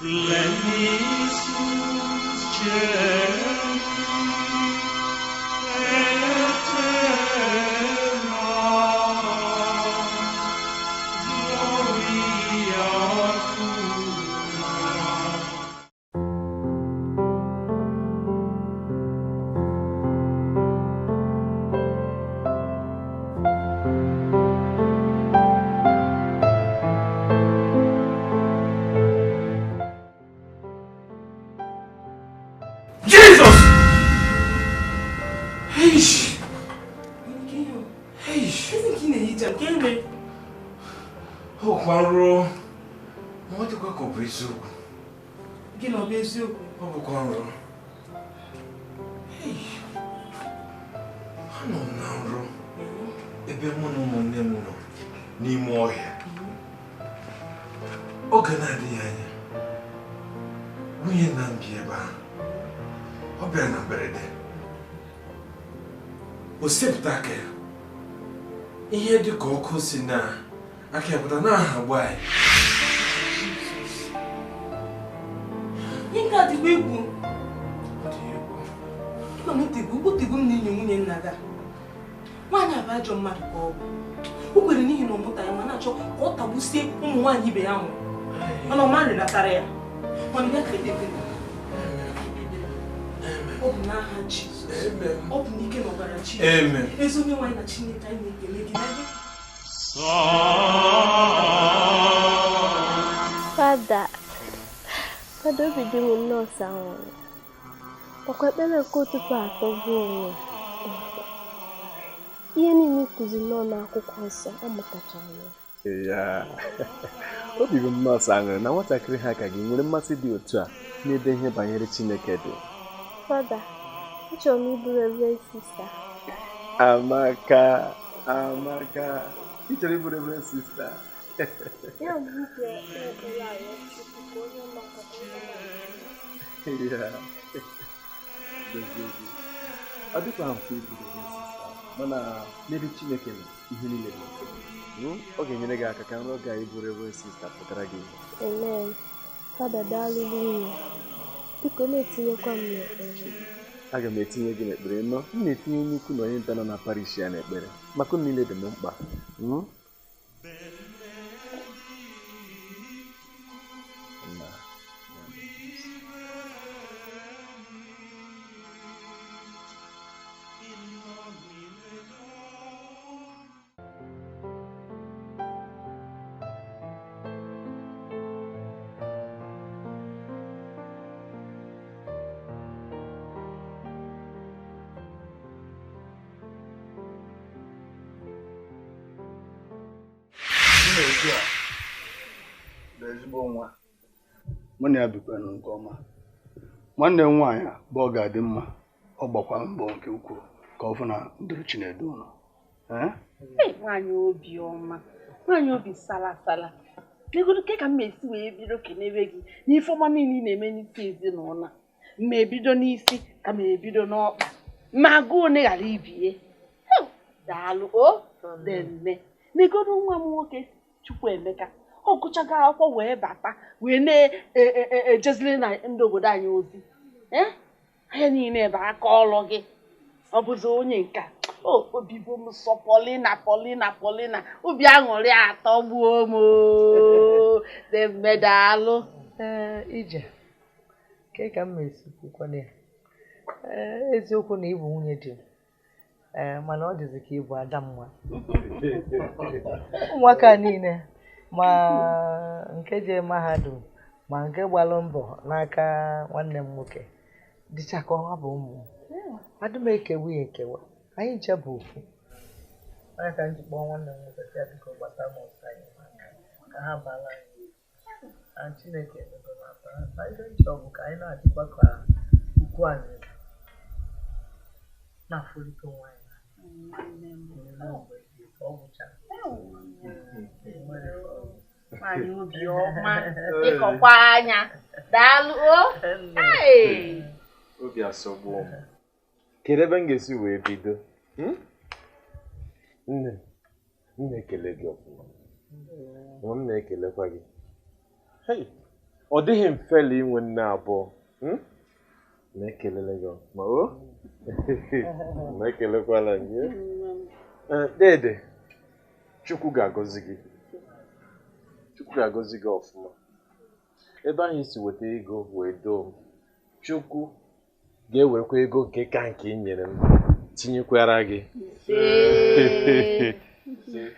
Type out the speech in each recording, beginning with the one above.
Splendens celi et terra, gloria tua. Jesus! Eish! Eish! Ezi nke ị na-ehicha nke eme. Ọkwa nrọ. Ma ọ dịkwa ka ọ bụ eziokwu. Gị na ọ bụ eziokwu? Ọ bụkwa nrọ. Eish! Anọ m na nrọ ebe mụ na ụmụnne m nọ n'ime ọhịa. Oge na-adịghị anya, nwunye nna m bi ebe ahụ. Ọ bịara na mberede. O sepụta aka ya. Ihe dị ka ọkụ si na aka ya pụta na-ahagbu anyị. Ihe nke a dịkwa egwu. Ọ dị egwu. Ịma na otegwu m na-enyo nwunye nna gị a. Nwaanyị a bụ ajọ mmadụ ka ọ bụ. O kwere n'ihi na ọ mụtaghị ma na-achọ ka ọ tagbusie ụmụ nwaanyị ibe ya nwụrụ. Mana ọ ma rịlatara ya. Mana ya ka edebe. Ọ bụ n'aha Jizọs. Amen. Ọ bụ n'ike na ọbara Jizọs. Amen. Ezi onye nwaanyị na Chineke anyị na-ekele gị na gị. Fada, Fada, obi dị m nnọọ sọ aṅụrị. Ọkwa ekpere nke ụtụtụ atọgbuo onwe ya. Ihe niile ị kụziri nọ n'akwụkwọ nsọ amụtachara m ya. Ya, obi bụ m nnọọ sọ aṅụrị na nwatakịrị ha ka gị nwere mmasị dị otu a n'ebe ihe banyere Chineke dị. Fada, achọrọ m ịbụ Reverend Sista. Amaka, Amaka, ị chọrọ ịbụ Reverend Sista? Ya bụ m ji ekpe ekpere arịọ Chukwu ka onye m aka ka onye m aka. Ya, gozie gị. Ọ dịkwa mfe ịbụ Reverend Sista, mana n'ebe Chineke nọ, ihe niile dị mfe. Ọ ga-enyere gị aka ka nrọ gị a ịbụ Reverend Sista pụtara gị ihe. Amen. Fada, daalụ rinne. Biko na-etinyekwa m n'ekpere. Aga m etinye gị n'ekpere nọ. M na-etinye onye ukwu na onye nta nọ na parish ya n'ekpere maka unu niile dị m mkpa. Nna. Chinedu a bụ ezigbo nwa. Mụ na ya bikwanụ nke ọma. Nwanne m nwaanyị a bụ ọ ga-adị mma, ọ gbakwa mbọ nke ukwuu ka ọ fụ na ndụrụ Chinedu nọ. Ee, nwaanyị obiọma, nwaanyị obi sala sala. Legodu ke ka m esi wee bido kenebe gị n'ife ọma niile ị na-eme n'isi ezinụlọ a. Ma ebido n'isi ka ma ebido n'ọkpa, ma agụụ na ghara ibie. Heu, daalụ o demme. Legodu nwa m nwoke Chukwuemeka, ọ gụchago akwụkwọ wee bata wee na-ejezili na ndị obodo anyị ozi. Anya niile bụ aka ọlụ gị. Ọ bụzi onye nka. O obi bụ m sọ Paulina, Paulina, Paulina. Obi aṅụrị atọgbuo m o. Demme daalụ. Ee, ije ke ka m esi kwukwana ya. Ee, eziokwu na ịbụ nwunye di m. Ee, mana ọ dịzị ka ịbụ ada mma. Ụmụaka niile ma nke jee mahadum ma nke gbalụ mbọ n'aka nwanne m nwoke dịcha ka ọha bụ ụmụ m. Adị m ekewa ya ekewa, anyị nche bụ ofu. Onye ka m ji kpọọ nwanne m nwoke sị ya biko gbata m ọsọ anyị maka ka ha baala anyị uru. Na Chineke emego m aka. Ma ife m chọrọ bụ ka anyị na-adịkwa ka ukwu anyị na-afụrịta onwe anyị n'anya. Ọ gwụchara. Nwaanyị obiọma, ịkọkwa anya. Daalụ o. Hey! Obi asọgbuo m. Kedu ebe m ga-esi wee bido? Nne, m na-ekele gị ọfụma. Ma m na-ekelekwa gị. Hey, Ọ dịghị mfe la inwe nne abụọ. Ma ekelele gị ma o ma ekelekwala gị. Dede, Chukwu ga-agọzi gị. Chukwu ga-agọzi gị ọfụma. Ebe ahụ isi weta ego wee doo m, Chukwu ga-ewerekwa ego nke ka nke ị nyere m tinyekwara gị.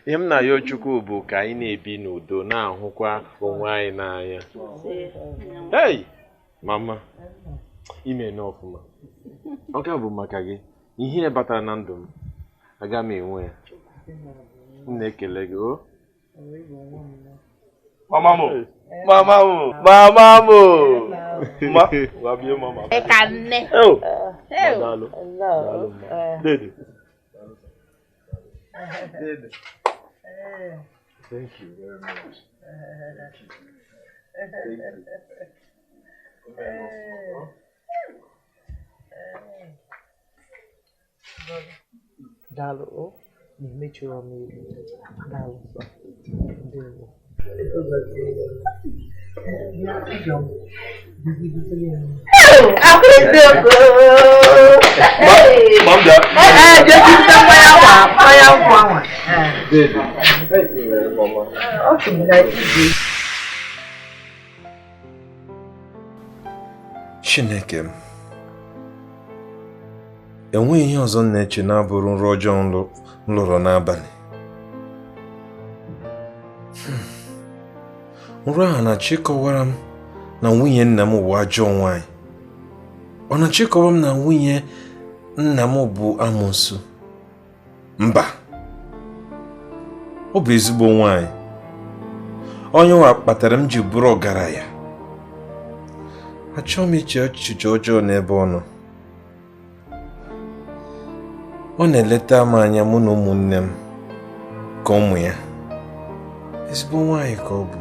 Ihe m na-ayọ Chukwu bụ ka anyị na-ebi n'udo na-ahụkwa onwe anyị n'anya. Hey! Mama, ime na ọfụma. Ọ ka bụ maka gị. Ihe batara na ndụ m, aga m enwe ya. M na-ekele gị o. Mama mo. Mama mo. Mama mo. Ma, wabie mama. Eka nne. Oh. Daalụ. Daalụ. Dede. Dede. Thank you very much. Thank you. Thank you. Daalụ o, na-emechuru m ilu. Daalụ sọ. Ndewo. Chineke m, enweghị ihe ọzọ m na-eche na-abụrụ nrọ ọjọọ m lụrụ n'abalị. Nrọ ahụ na-achọ ịkọwara m na nwunye nna m bụ ajọ nwaanyị. Ọ na-achọ ịkọwara m na nwunye nna m bụ amoosu. Mba, ọ bụ ezigbo nwaanyị. Onye nwa kpatara m ji bụrụ ọgaranya. Achọghị m iche echiche ọjọọ n'ebe ọ nọ. Ọ na-eleta m anya mụ na ụmụnne m ka ụmụ ya. Ezigbo nwaanyị ka ọ bụ.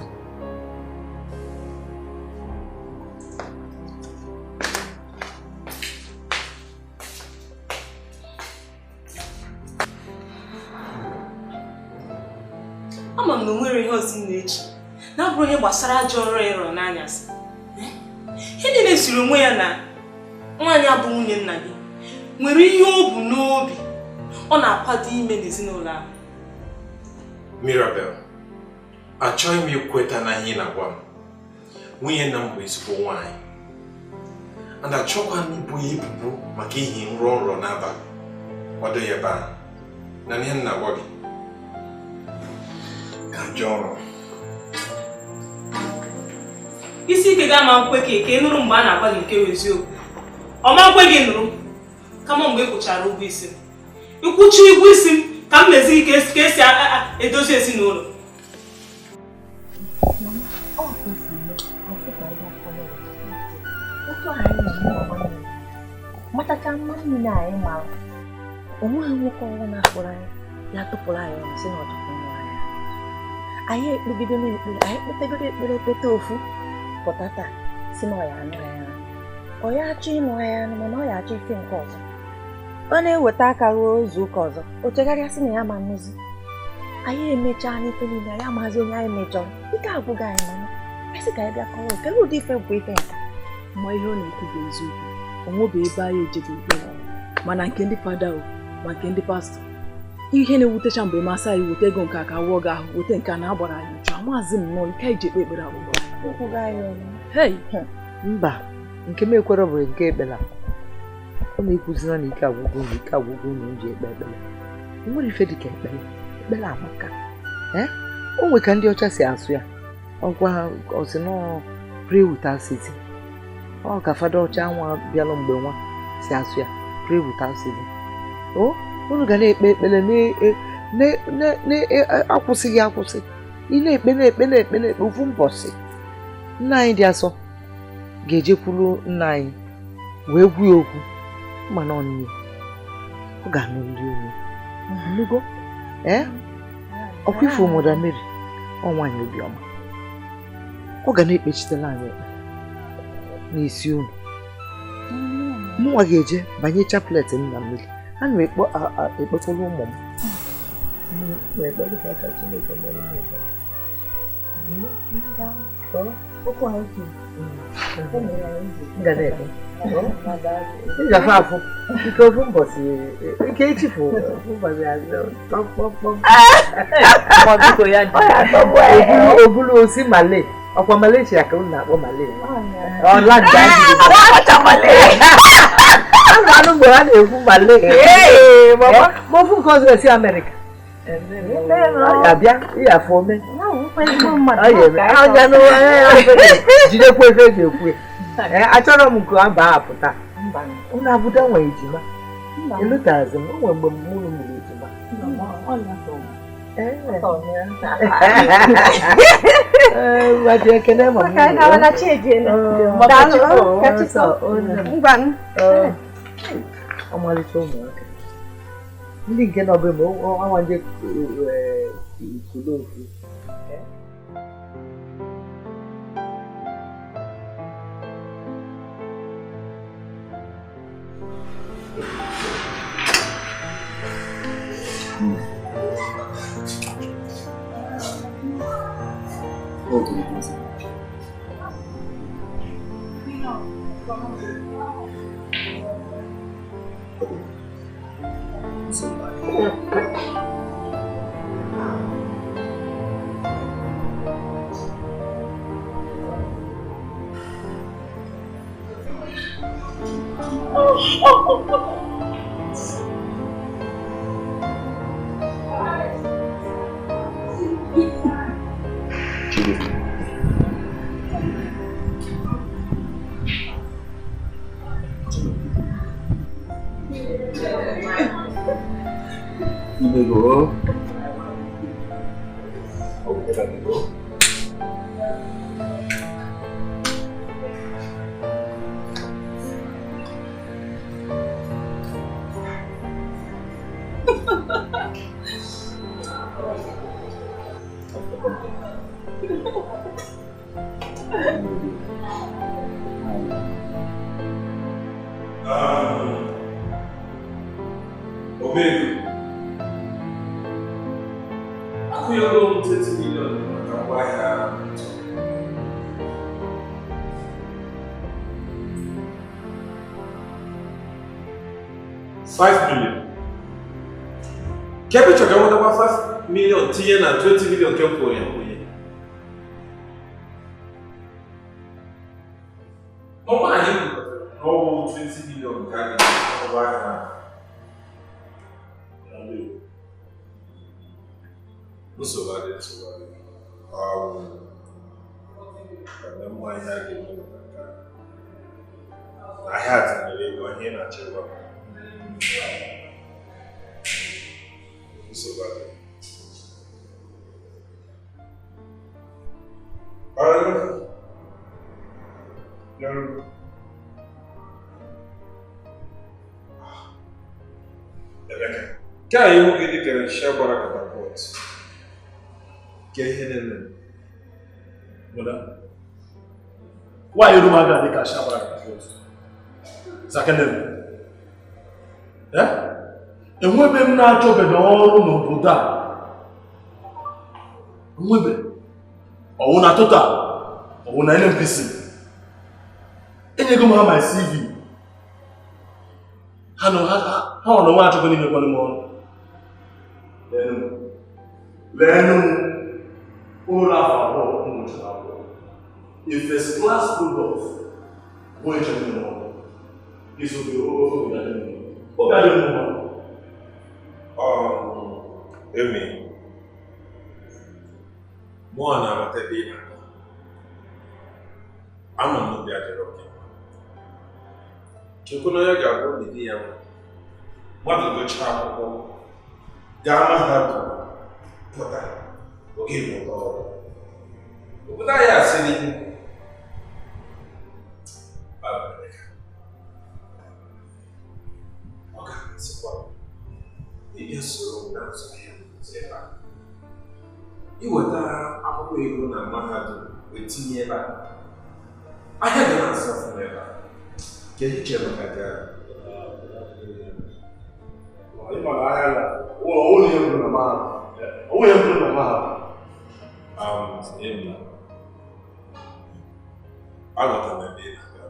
Ama m na o nwere ihe ọzọ ị na-eche na-abụrụ ihe gbasara ajọ nrọ ịrọ n'anyasị. Ihe niile siri onwe ya na nwaanyị abụ nwunye nna gị nwere ihe o bu n'obi ọ na-akwado ime n'ezinụlọ ahụ. Mirabel, achọghị m ikweta na ihe ị na-agwa m. Nwunye nna m bụ ezigbo nwaanyị. And achọkwa m ibu ya ebubo maka ihi nrọ nrọ n'abalị. Ọ dịghị ebe ahụ. Na ihe m na-agwa gị. Ka njọ ọrụ. Isi ike ga-ama nkwe ka ị nụrụ mgbe a na-agwa gị nke bụ eziokwu. Ọ ma nkwe gị nụrụ kama mgbe ị kwụchara ụgwọ isi m. Ịkwụchi ụgwọ isi m ka m mezi gị ka esi edozi ezinụlọ. Matacha mma niile anyị mara, onweghị nwoke ọnwụ na-akpọrọ anyị ya tụpụrụ anyị ọnụ si na ọ tụpụrụ anyị. Anyị ekpegide n'ekpere, anyị kpetegoro ekpere ekpete ofu pụta taa si na ọ ya anụ anyị anụ. Ọ ya achọ ịnụ anyị anụ mana ọ ya achọ ife nke ọzọ. Ọ na-eweta aka ruo izu ụka ọzọ, o chegharịa sị na ya ma nnụzi. Anyị emechaa n'ife niile, anyị amaghịzi onye anyị mejọrọ. Ike agwụghị anyị mana anyị sị ka anyị bịa kọrọ kedu ụdị ife bụ ife nka. Ma ihe ọ na-ekwu bụ eziokwu. O nwebe ebe anyị ejebe ikpere, mana nke ndị fada o, ma nke ndị pastọ. Ihe na-ewutecha mgbe masị anyị weta ego nke a ka wụọ gị ahụ, weta nke a na-agbara anyị uchu. Amaghịzi m nnọọ ike anyị ji ekpe ekpere agwụgwọ. Hei! Mba, nke m ekwere bụ nke ekpere. Ọ na-ekwuzina na ike agwụgwọ unu, ike agwụgwọ unu ji ekpe ekpere. O nwere ife dịka ekpere. Ekpere amaka. O nwe ka ndị ọcha si asụ ya. Ọgwa ọsị nọọ pray without ceasing. Ọ ka fada ọcha nwa bịalụ mgbe nwa si asụ ya, pray without ceasing. O unu ga na-ekpe ekpere na-akwụsịghị akwụsị. Ị na-ekpe na-ekpe na-ekpe na-ekpe ofu mbọsị. Nna anyị dị asọ ga-ejekwuru nna anyị wee gwu ya okwu mana ọ nne ọ ga-anụ ndị onye nnugo. Ọkwa ife Mother Mary, ọ nwaanyị obiọma, ọ ga na-ekpechitela anyị ekpere n'isi unu. Mụnwa ga-eje banye chaplet m na mmiri. Ana m ekpekwala ụmụ m. Okwu anyị kwuru. O mere anyị ji. Nga na-eme. Ị ga-afụ afụ. Ike ofu mbọsị, ike echifu ofu mbọsị azụ kpọmkpọmkpọm. Ma biko ya dị. Obulu osi Malay. Ọkwa Malaysia ka unu na-akpọ Malay. Ọ landa anụ mgbe ha na-ekwu Malay. Ma ofu nke ọzọ esi Amerịka. Abịa, ị afọ ome. Ọnya n'ụwa jidekwa efe eji ekwu. Achọrọ m nke aba apụta. Unu abụda nwe ejima. Elutazi m, o nwere mgbe mụ mụrụ ejima. Ee, ekene ma m. Ọmalịcha ụmụaka. Ndị nke nọ be m, ọnwa nje kulo ofu. Kebe chọrọ enwetakwa 5 million tinye na 20 million nke m kwụrụ ya kwụnye. Ọnwa anyị kwukọtara na ọ bụ 20 million ka a ga-eji ngwa ahịa ahụ. Nsogbu adị, nsogbu adị. Eme mmụ anyị a ga-eme maka ahịa tinyere ego ihe na-achọ ịgwa m. Nsogbu adị. Emeka, nke a ihu gị dịka nshi gbara katapọt. Ke ihe na-eme? Brother, why you don't have the cash gbara katapọt? Zakenem. Eh? Enwebe m na-achọbeghị ọrụ n'obodo a. Enwebe. Ọwụ na Total, ọwụ na NNPC. Enyego m ha my CV. Ha nọ ha nọ nwa achọkwa n'imekwanụ m ọrụ. Leenụ m ụlọ afọ abụọ m gụchara akwụkwọ. A first class product bụ echebe m ọrụ. Isobe oge adịghị m mma. Emi, mụ a na-aghọta ebe ị na-aga. Ama m obi adịrọ gị. Chekwa na onye ga-abụ obi di ya nwụrụ. Mmadụ gụchaa akwụkwọ, gaa mahadum, pụta, oge ịmụta ọrụ. Obodo anyị asị n'ihu. Ọ ga-amasịkwa m ịbịa soro m na nzọ ahịa m ebe a. Iweta akwụkwọ ego na mahadum wee tinye ebe a. Ahịa ga na-asụ ọfụma ebe a. Ka ihe chere maka gị ahụ. Aghọtara m ebe ị na-aga.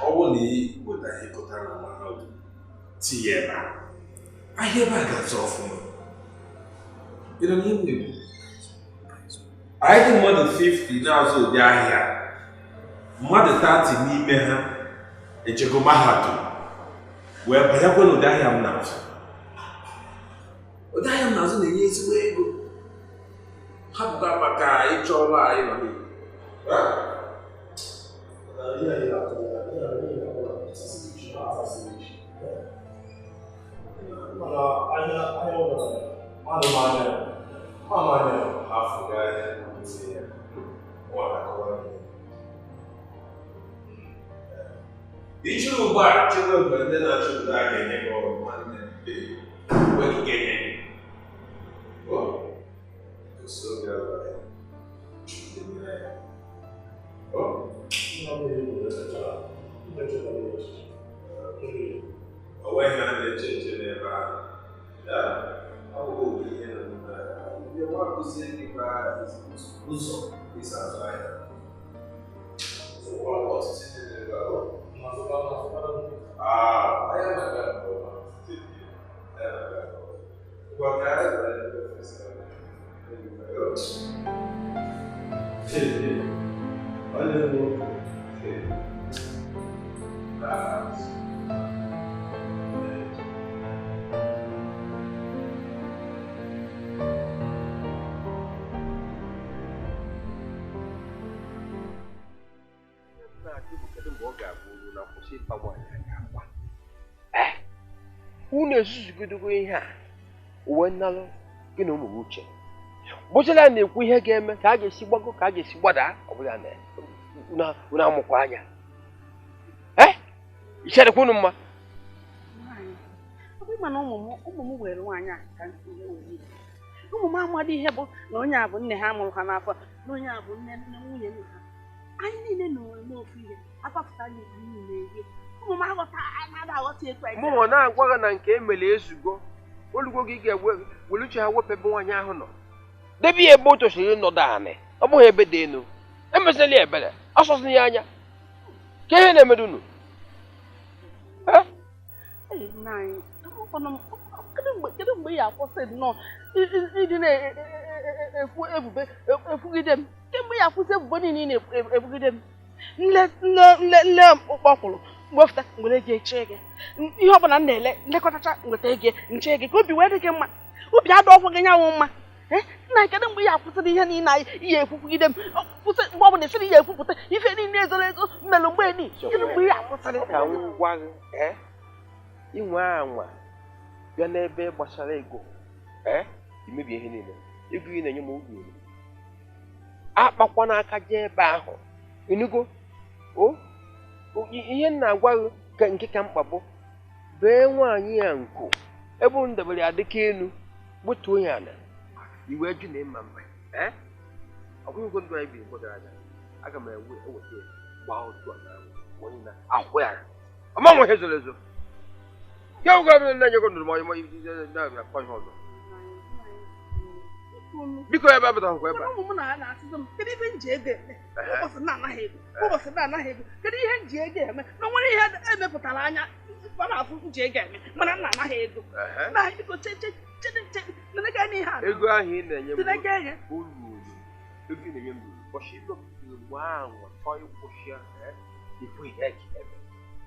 Ọ bụrụ na ị weta ihe pụtara na mahadum tinye ebe a, ahịa ebe a ga-azụ ọfụma. Ị nọ n'ihe m na-ekwu? Anyị dị mmadụ 50 na-azụ ụdị ahịa, mmadụ 30 n'ime ha ejego mahadum wee banyekwa n'ụdị ahịa m na-azụ. Ụdị ahịa m na-azụ na-enye ezigbo ego. Hapụta maka ịchọ ọrụ anyị nọ n'igbo. Ichiri ugbu a chekwa mgbe ndị na-achọpụta a ga-enye gị ọrụ nwanne mgbe gị ga-enye gị. O nweghị a na-eche eche n'ebe ahụ. Ọ bụ oge ihe nọ n'ime ahịa. Ndị nwa kụzie gị kwa ụzọ isi azụ ahịa. Ọtụtụ ndị n'ebe ahụ. Ahịa na-aga nke ọma. Ahịa na-aga nke ọma. Ngwa ka anyị gara n'ebe ofesi ahụ. Unu ezuzugodogo ihe a uwe nnalụ gị na ụmụ uche bụchara na-ekwu ihe ga-eme ka a ga-esi gbago ka a ga-esi gbadaa ọ bụla na unu amụkwa anya icherekwa unu mma. Ụmụ m were nwaanyị a ka ụmụ m amadị ihe bụ na onye a bụ nne ha mụrụ ha n'afọ na onye a bụ nne nwunye nna ha. Anyị niile na-eme ofu ihe apapụta anyị niile erie. Ụmụ m aghọta anaghị aghọta etu anyị. Mụ na-agwa gị na nke emere ezugo olugo gị ga-ewere uche ha wepụ ebe nwaanyị ahụ nọ debe ya ebe o tosiri ịnọdụ anị, ọ bụghị ebe dị elu. Emezila ya ebere, asọsịna ya anya ka ihe na-emedu unu. Kedu mgbe ị akwụsị nnọọ ịdị na-ekwu ebubo ekwugide m? Kemgbe ị akwụsị ebubo niile ị na-ekwugide m? Nle ụkpọkwụrụ mgbefụta nwere gị eche gị ihe ọbụla m na-ele nlekọtacha nweta gị nche gị ka obi wee dị gị mma, obi adị ọkwụ gị nyanwụ mma. Nna, kedu mgbe ị akwụsịrị ihe niile ihe ekwukwugide m? Kwụsị mgbe ọbụla esiri ihe ekwupụta ife niile ezoro ezo mmelụ mgbe ni. Kedu mgbe ị akwụsịrị? Ka m gwa gị, inwe anwa bịa n'ebe gbasara ego imebi ihe niile. Ego ị na-enye m obi elu akpakwa n'aka jee ebe ahụ enugo. Ihe m na-agwa gị ka nke ka mkpa bụ bee nwaanyị ya nku ebe m debere ya dịka elu gbutuo ya ala iwe ju na ịma mma. Ọ bụghị ndụ anyị biri mgbe gara aga, aga m eweta ya gbaa otu a n'anwụ na ahụ ya ọma nwe ihe zoro ezo. Biko ebe abụtaghịkwa ebe a. Ụmụ m na-asịzi m kedu ife m ji ego eme ụbọchị na-anaghị ego ụbọchị na-anaghị ego kedu ihe m ji ego eme na nwere ihe emepụtara anya ọ na-afụ m ji ego eme mana m na-anaghị ego. Na biko ego ahụ ị na-enye m uru ego ị na-enye m ụbọchị mgbe ahụ chọọ ịkwụsị ya ikwu ihe ji eme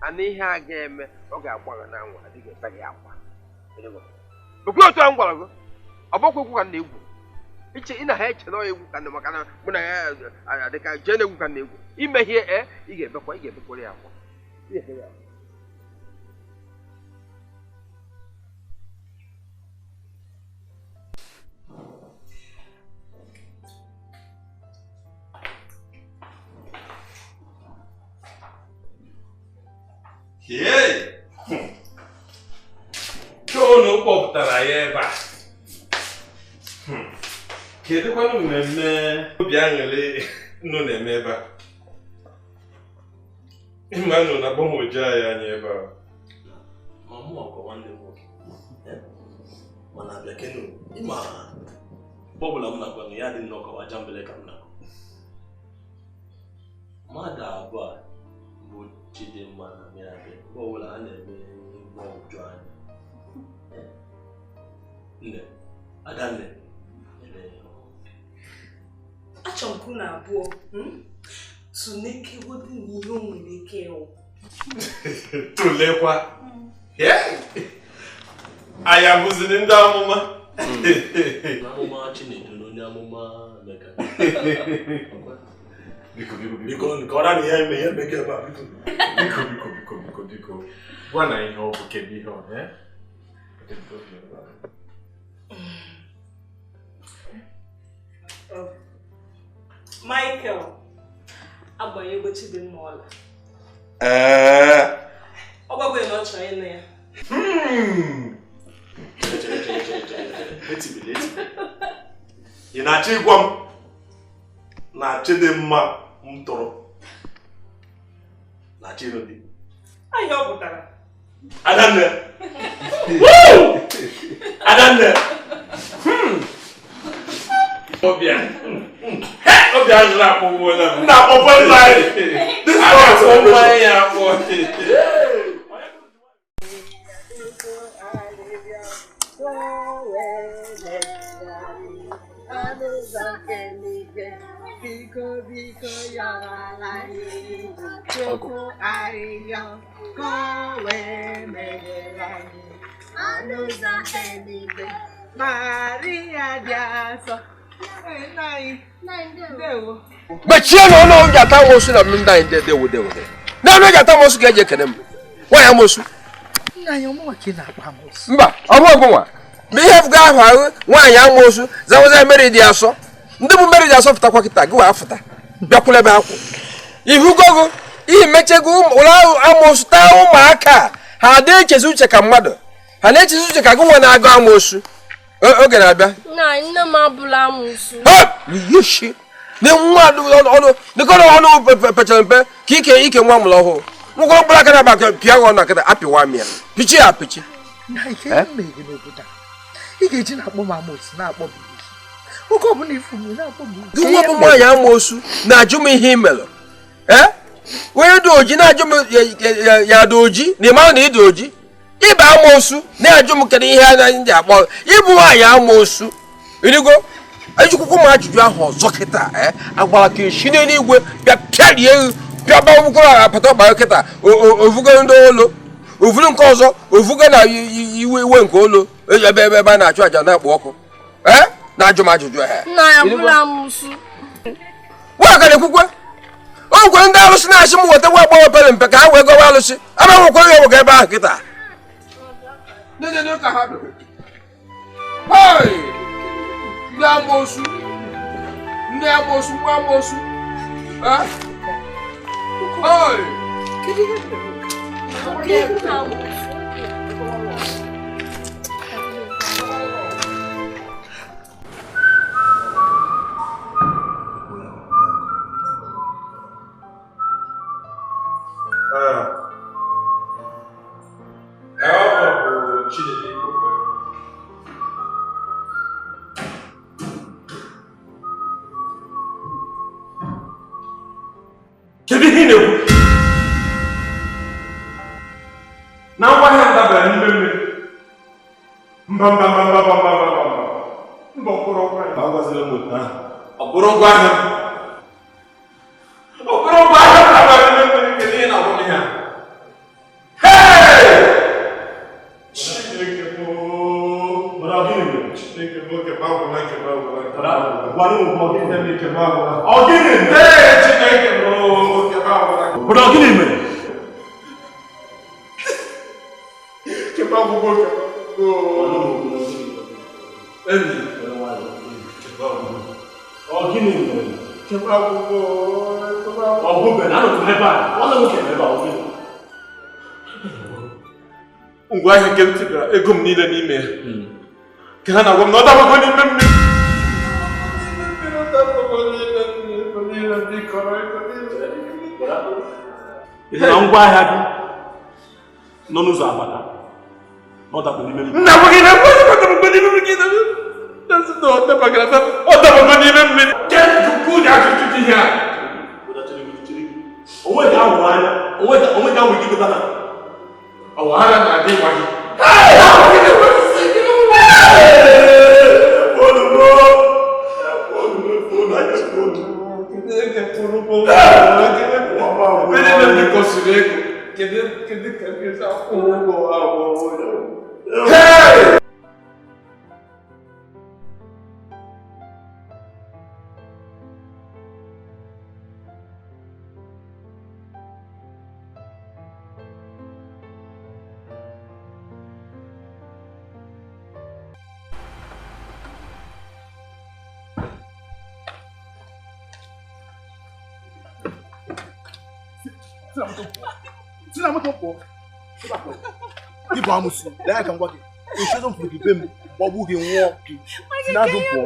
ana ihe a ga-eme ọ ga-agba gị n'anwụ adịghị ebe gị akwa. Okwu otu a m gwara gị ọ bụkwa egwu ka m na-egwu iche ị na ha eche na egwu ka na maka na mụ na ya adịka jee na egwu ka na egwu ime ihe ị ga-ebekwa ị ga-ebekwara ya akwa. Unu kpọpụtara ya ebe a. Kedụkwanụ mmemme obi aṅụrị unu na-eme ebe a? Ịma unu na-agbagwoju anyị anya ebe a. Ma mụ ọkwa nwanne m nwoke mana abịa kenu ịma mgbe ọbụla m na-agwa gị ya dị nnọọ ka waja mbele ka m na-agụ. abụọ a bụ Chidimma na Mirabel mgbe ọbụla ha na-eme ihe mgbagwoju anya. Nne, Adanne, achọrọ m ka unu abụọ tụnekewodi na ihe o nwere ike ịwụ. Tụlekwa anyị abụziri ndị amụma. Amụma Chinedu na onye amụma Emeka. Biko biko biko nke ọ na ihe eme ihe meke ebe a biko biko biko biko biko biko gwa na ihe ọ bụ kedu ihe ọ na Michael agbanyego Chidimma ọla. Ee. Ọ gwagwa na ọ chọrọ ịnụ ya. Ị na-achọ ịgwa m na Chidimma m tọrọ na ịlụ di? Ahịa ọ pụtara. Adanne! Adanne! Ọbịa ọbịa ajụrụ akpọgbuola m. Nna akpọkwa nna anyị. This is akpọ mmanya akpọ. Biko biko yọrọ anyị, Chukwu arịrịọ ka o wee meghere anyị ọnụ ụzọ eluigwe. Maria dị asọ. Mechie na ọnụ oge ata amosu na ndị anyị dewo dewo. Na ọnụ oge ata amosu ga-eji ekene m. Nwa ya amosu. Mba, ọ bụ ọgụ nwa. Ma ihe fụga ahụ ahụ nwaanyị amosu zawaza Mary dị asọ. Ndị bụ Mary dị asọ fụtakwa kịta gị wee fụta. Bịakwula ebe akwụ. Ihugogo ihe mechego ụlọ amosu taa ụmụaka ha adị echezi uche ka mmadụ. Ha na-echezi uche ka gị nwa na-agụ amosu. Oge na-abịa. Nna nne m abụla amosu. Yeshi. Ne nwa ọnụ dịkọrọ ọnụ pechara mpe ka ike ike nwa mụrụ ọhụụ. Ngwụrụ mkpụrụ aka na-aba pịa ọnụ akịta apịwa m ya. Pichi ya apichi. Ị ga-eji na-akpọ m amosu na-akpọ m oge ọbụla ifu m na-akpọ m. Gị nwa bụ nwaanyị amosu na-ajụ m ihe imelụ. Ee? Onye dị oji na-ajụ m ya dị oji na ị mara na ị dị oji. Ịba amosu na-ajụ m kedu ihe anyị ji akpọ ịbụ nwaanyị amosu. Irigo ejikwukwu m ajụjụ ahụ ọzọ kịta agwara ka esi n'eluigwe bịa pịarie bịa gbanwụkwara apata ọkpa kịta ovugo ndị olu ovuru nke ọzọ ovugo na iwe iwe nke olu ebe ebe ebe a na-achụ àjà na-akpụ ọkụ ee na-ajụ m ajụjụ Nna ya bụla amosu. Nwa ka na-ekwukwe o nkwere ndị alụsị na-achị m weta nwa agbọghọ pere mpe ka ha wee gọwa alụsị ama nwekwara ya wega ebe ahụ kịta. Ndị amosu, ndị amosu, nwa amosu. Kedu ihe ị na-ekwu? Na ngwaahịa m dabara n'ime mmiri. Mba mba mba mba mba mba mba mba mba ọ bụrụ ngwaahịa agwazila m otu ahụ. Ọ bụrụ ngwaahịa m. Ọ bụrụ ngwaahịa m dabara n'ime mmiri kedu ihe na-agwa m ihe a? Hey! Chineke m ooo. Mana ọ gịnị mere? Chineke m oke m agwụla nke m agwụla nke m agwụla. Gwa m okwu ọ gịnị mere nke m agwụla? Ọ gịnị mere? Chineke m ooo nke m agwụla. Mana ọ gịnị mere? Nke m agwụgo nke m agwụgo. Enyi. Ọ gịnị mere? Nke m agwụgo. Ọ bụbe na anọ m ebe a. Nwanne m nwoke nọ ebe a ọ gịnị? Ngwaahịa nke m tibara ego m niile n'ime ya. Ka ha na-agwa m na ọ dabago n'ime mmiri. Ị na ngwaahịa gị nọ n'ụzọ agbata na ọ dapụ n'ime mmiri. Nna gị na n'ime mmiri ọ dabago n'ime mmiri. Onwe ka ahụrụ anya, onwe ka ahụrụ ike na. Ọwara na-adị gwa gị. Hey! Ịbụ amụsụ, lee aka ngwa gị. Echezo m fụrụ gị be m, gbagbu gị nwụọ gị. Si n'azụ m pụọ.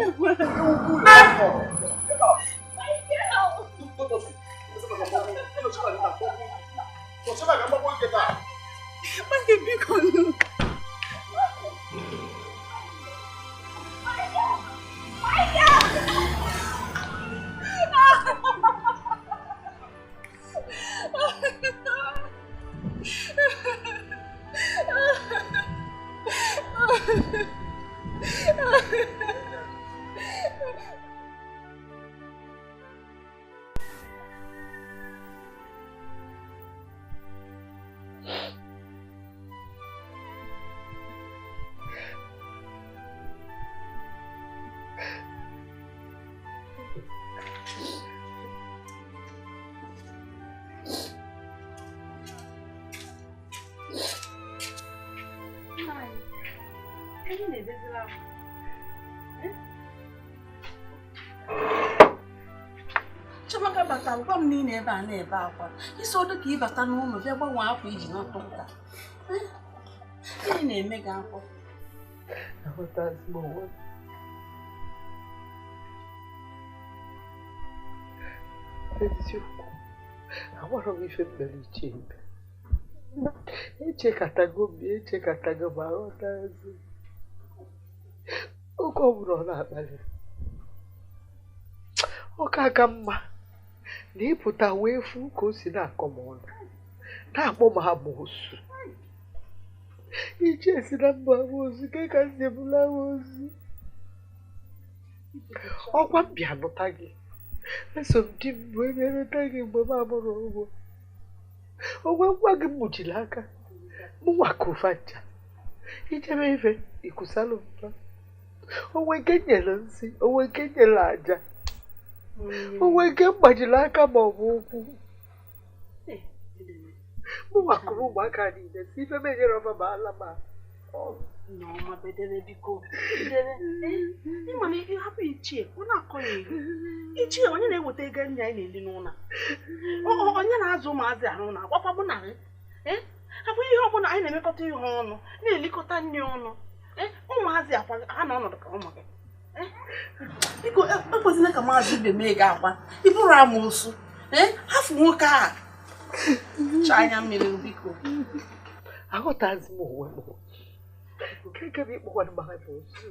Chiamaka batara gwa m niile ebe a na-ebe akwa isi ọdụ ka ịbata n'ụlọ bịa gbanwee akwa iji n'ọtọ ụka. Gịnị na-eme gị akwa? Eziokwu, amarọ m ife m mere iche ibe. Echekatago m echekatago m aghọtazi. Oge ọ bụla ọ na-akpali ọ ka aka mma na ịpụta wee fụ ka o si na-akọ m ọnụ na-akpọ m amoosu. Iche si na mba amoosu ke ka si ebula amoosu. Ọkwa m bịa nụta gị, eso m di m wee bịa nụta gị mgbe m amụrụ ụgwọ. Onwe ngwa gị m mụchiri aka mụnwa ka ofe ncha ichebe ife ikusalụ mpa. Onwe nke nyere nsị, onwe nke nyere aja, onwe nke mgbajiri aka ma ọ bụ ụkwụ. Mụnwa kụrụ ụmụaka niile si ife m enyere ọma ma ala ma Nneọma bedere biko bedere. Ịma na ịhapụ ichie ọ na-akọ ya elu. Ichie onye na-eweta ego nri anyị na-eli n'ụlọ, onye na-azụ ụmụazị ahụ na akwakwa mụ na gị. Hapụ ihe ọbụla anyị na-emekọta ihe ọnụ na-elikọta nri ọnụ. Ụmụazị akwa ha na ọnọdụ ka ụmụ gị. Biko ekwesịla ka maazị ibe mee gị akwa ịbụrụ amoosu. Hafụ nwoke a chaa anya mmiri biko. Aghọtazi m onwe m. Nke bụ ịkpọkwana m amoosu.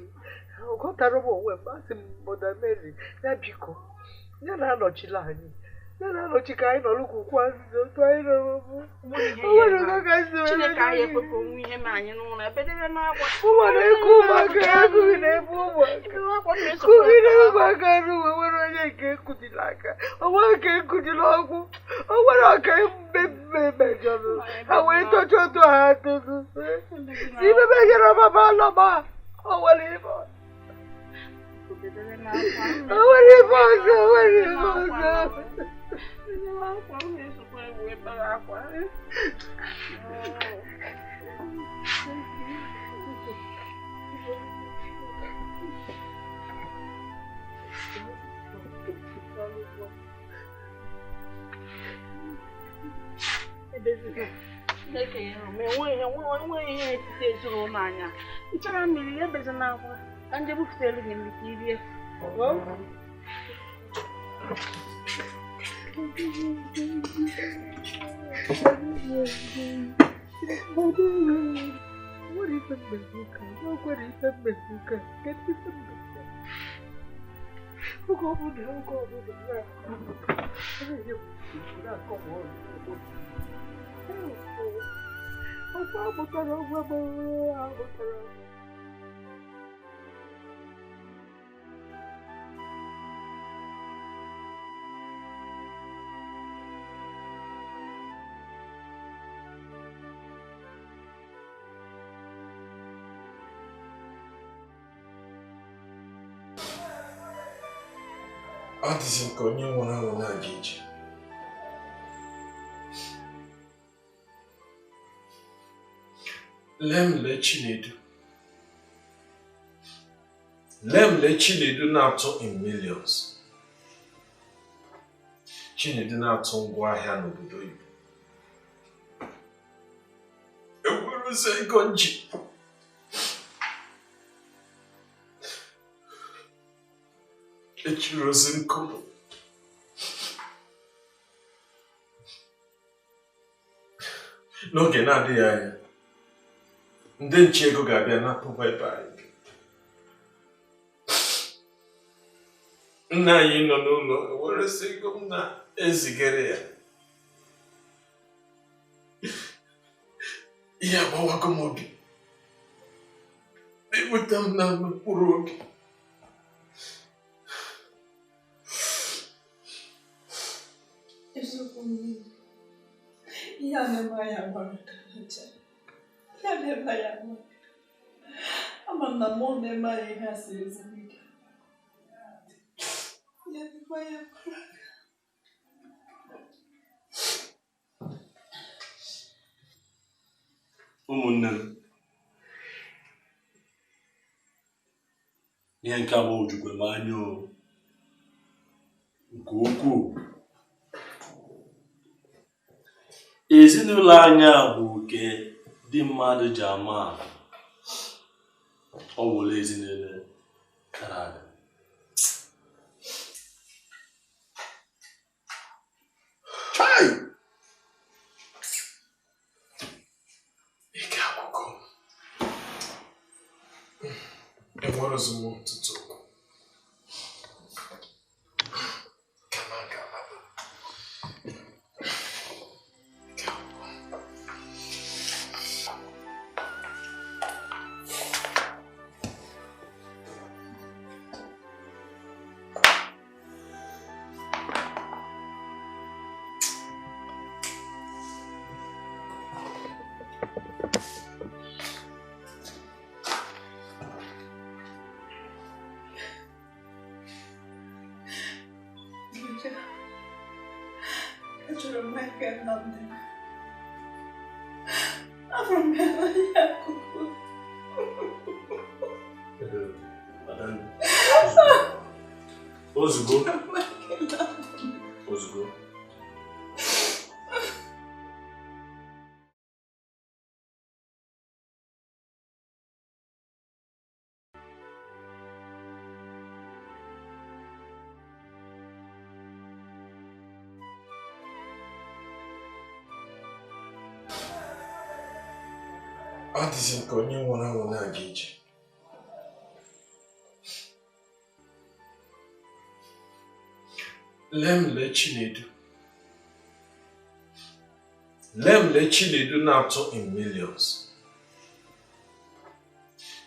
Aghọtara m onwe m, asị m Mother Mary ya biko ya na-anọchila anyị, ya na-anọchi ka anyị nọrọ kwukwu azịza otu anyị nọrọ bụ. Chineke anyị ekwepụ onwe ihe ma anyị n'ụlọ ebedebe n'akwa. Ụmụ na-eku ụmụaka ekughi na-ebu ụmụaka. Kughi na ụmụaka n'ụwa nwere onye nke ekujila aka, onwe nke ekujila ọgwụ, o nwere ọka mmemme mejọrọ ha wee tocha otu ha atozu. Si ibe mejọrọ mama alọma, o nwere ife o nwere ife ọzọ, o nwere ife ọzọ. Chineke nyere m enweghị ihe n'etiti ezinụlọ anya. Nchara mmiri ya ebezina akwa ka nje bufutelu gị nri ka i rie. Nwere ife mmegbu ka, nwere ife mmegbu ka, kedu ife mmegbu? Oge ọbụla oge ọbụla na-enye m nsogbu na-akọ m ọnụ. Ọkwa amụtara nwa m amụtara m. Adịghị m ka onye nwụrụ anwụ na-aga ije. Lee m lee Chinedu. Lee m lee Chinedu na-atụ in millions. Chinedu na-atụ ngwaahịa n'obodo oyibo. Enwerozi ego nji. Echirozi nkụ. N'oge na-adịghị anya, ndị nche ego ga-abịa napụba ebe anyị. Nna anyị nọ n'ụlọ ewerezi ego m na-ezigara ya. Ihe agbawago m obi. Na-ewute m na mkpụrụ obi. Eziokwu m niile, ihe a na-eme anyị agbara ka aja. Ihe a na-eme anyị agbara. Ama m na mmụọ na-eme anyị ihe a siri ezigbo ike. Ihe a na-eme anyị agbara aka. Ụmụnne m, ihe nke abụọ jukwa m anya o nke ukwuu. Ezinụlọ anyị a bụ nke ndị mmadụ ji ama atụ. Ọ wụla ezinụlọ kara aga. Chai! Ike akwụkwọ. Enwerozi m ọtụtụ okwu. Kama a ga-alaba. Achọrọ m Michael na nne m. Afụrụ m ya n'anya akụkụ. Ozugbo. Ozugbo. Adịghị m ka onye nwụrụ anwụ na-aga ije. Lee m lee Chinedu. Lee m lee Chinedu na-atụ in millions.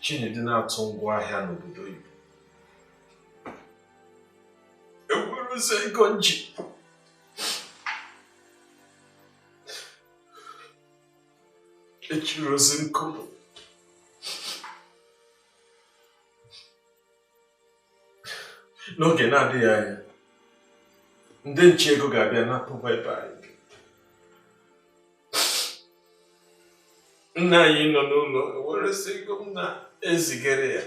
Chinedu na-atụ ngwaahịa n'obodo oyibo. Enwerozi ego nji. Echirozi nkụ. N'oge na-adịghị anya, ndị nche ego ga-abịa napụba ebe anyị. Nna anyị nọ n'ụlọ ewerezi ego m na-ezigara ya.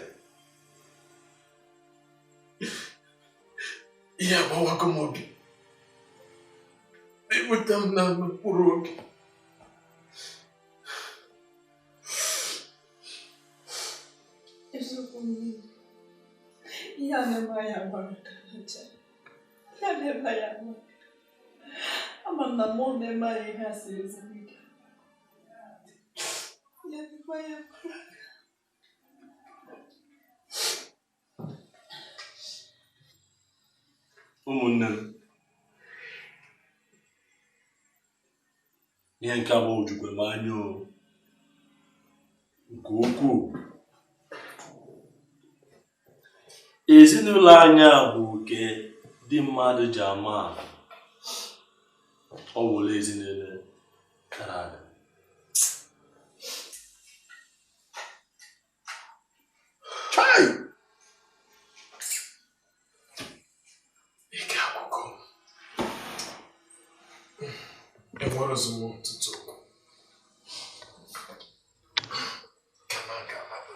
Ihe agbawago m obi. Na-ewute m na mkpụrụ obi. Eziokwu m niile, ihe a na-eme anyị agbara ka aja. Ihe a na-eme anyị agbara. Ama m na mmụọ na-eme anyị ihe a siri ezigbo ike. Ihe a na-eme anyị agbara aka. Ụmụnne m, ihe nke a gbagwojukwa m anya o nke ukwuu. Ezinụlọ anyị a bụ nke ndị mmadụ ji ama atụ. Ọ wụla ezinụlọ dara ada. Chai! Ike agwụgo m. Enwerọzi m ọtụtụ okwu. Kama ga-alaba.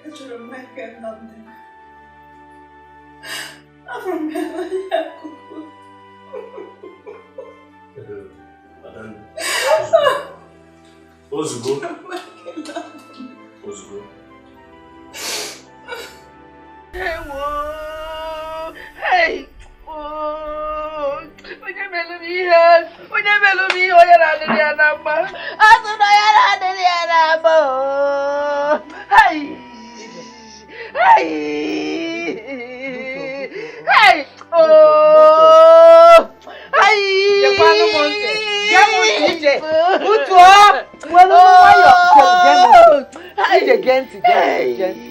Achọrọ m Michael na ndụ m. Afụrụ m ya n'anya nke ukwuu. Ozugbo. Ozugbo. Ewo! Hey! Oh! Onye melụ m ihe? Onye melụ m ihe? Onye na-adịrị ya na mma? Asị na ya na-adịrị ya na mma. Oh! Hey! Hey! Hey! Oh! Hey! Gekwanụ m ntị. Gee m ntị ije. Butuo! Nwere nwayọ. Gee m ntị. Ije gee ntị, gee ntị, gee ntị.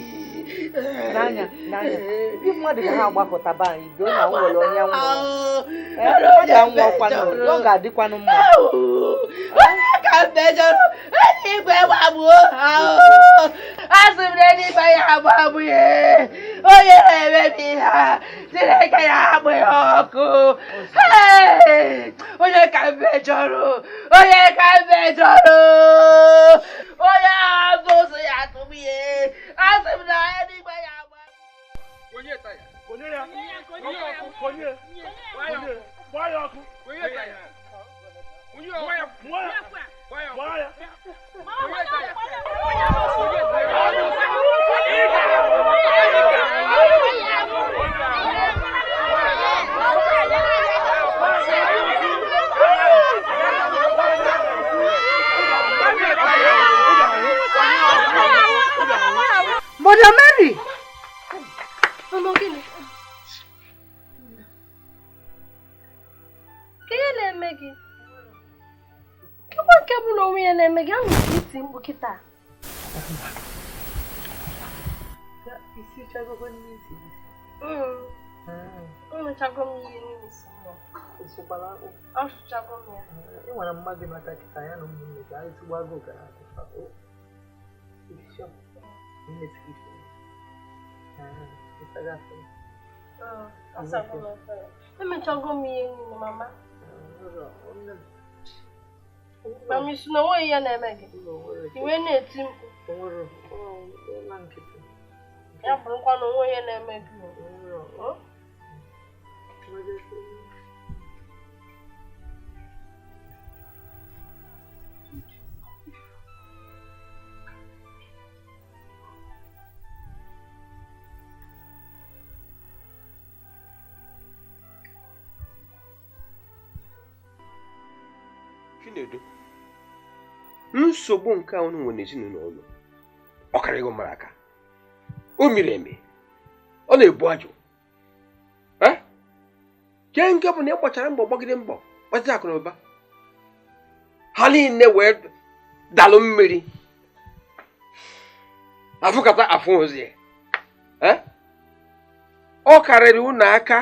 N'anya, n'anya. Ndị mmadụ ga ha agbakọtaba anyị doo na o nwere onye nwụrụ. Ee, mmadụ anwụọkwanụ, ọ ga-adịkwanụ mma. Onye ka m mejọrọ? Eluigwe gbagbuo ha. Asị m na eluigwe ya agbagbu ya. Onye na-emebi ihe a, Chineke ya agbụ ya ọkụ. Hey! Onye ka m mejọrọ? Onye ka m mejọrọ? Onye ahụ ụzọ ya atụgbu ya. Asị m na eluigwe ya agbagbu. Onye taya? Onye ya? Onye ọkụ? Onye? Onye? Gbaa ya ọkụ. Onye taya? Onye ọkụ? Gbaa ya. Gbaa ya. Onye taya? Onye taya? Mother Mary! Mama, gịnị? Ka ihe na-eme gị? Kekwa nke bụ na onwe ya na-eme gị, anụ m iti mkpu kịta. Enwechago m ihe niile si mma. Asụchago m ya. Ị nwere mma gị mata kịta ya na ụmụnne gị, anyị tụgbu agụụ gara agụfa. Emechago m ihe niile, mama. Mama, isi na onweghị ihe na-eme gị. I wee na-eti mkpu. Ya bụrụkwa na onweghị ihe na-eme gị. Chinedu, nsogbu nke a unu nwere n'ezinụlọ unu, ọ karịghị mara aka. O miri emi, ọ na-ebu ajụ. Ke nke bụ na ị gbachara mbọ gbagide mbọ gbachara akụ na ụba, ha niile wee dalụ mmiri, afụkata afụ ozi. Ọ karịrị unu aka.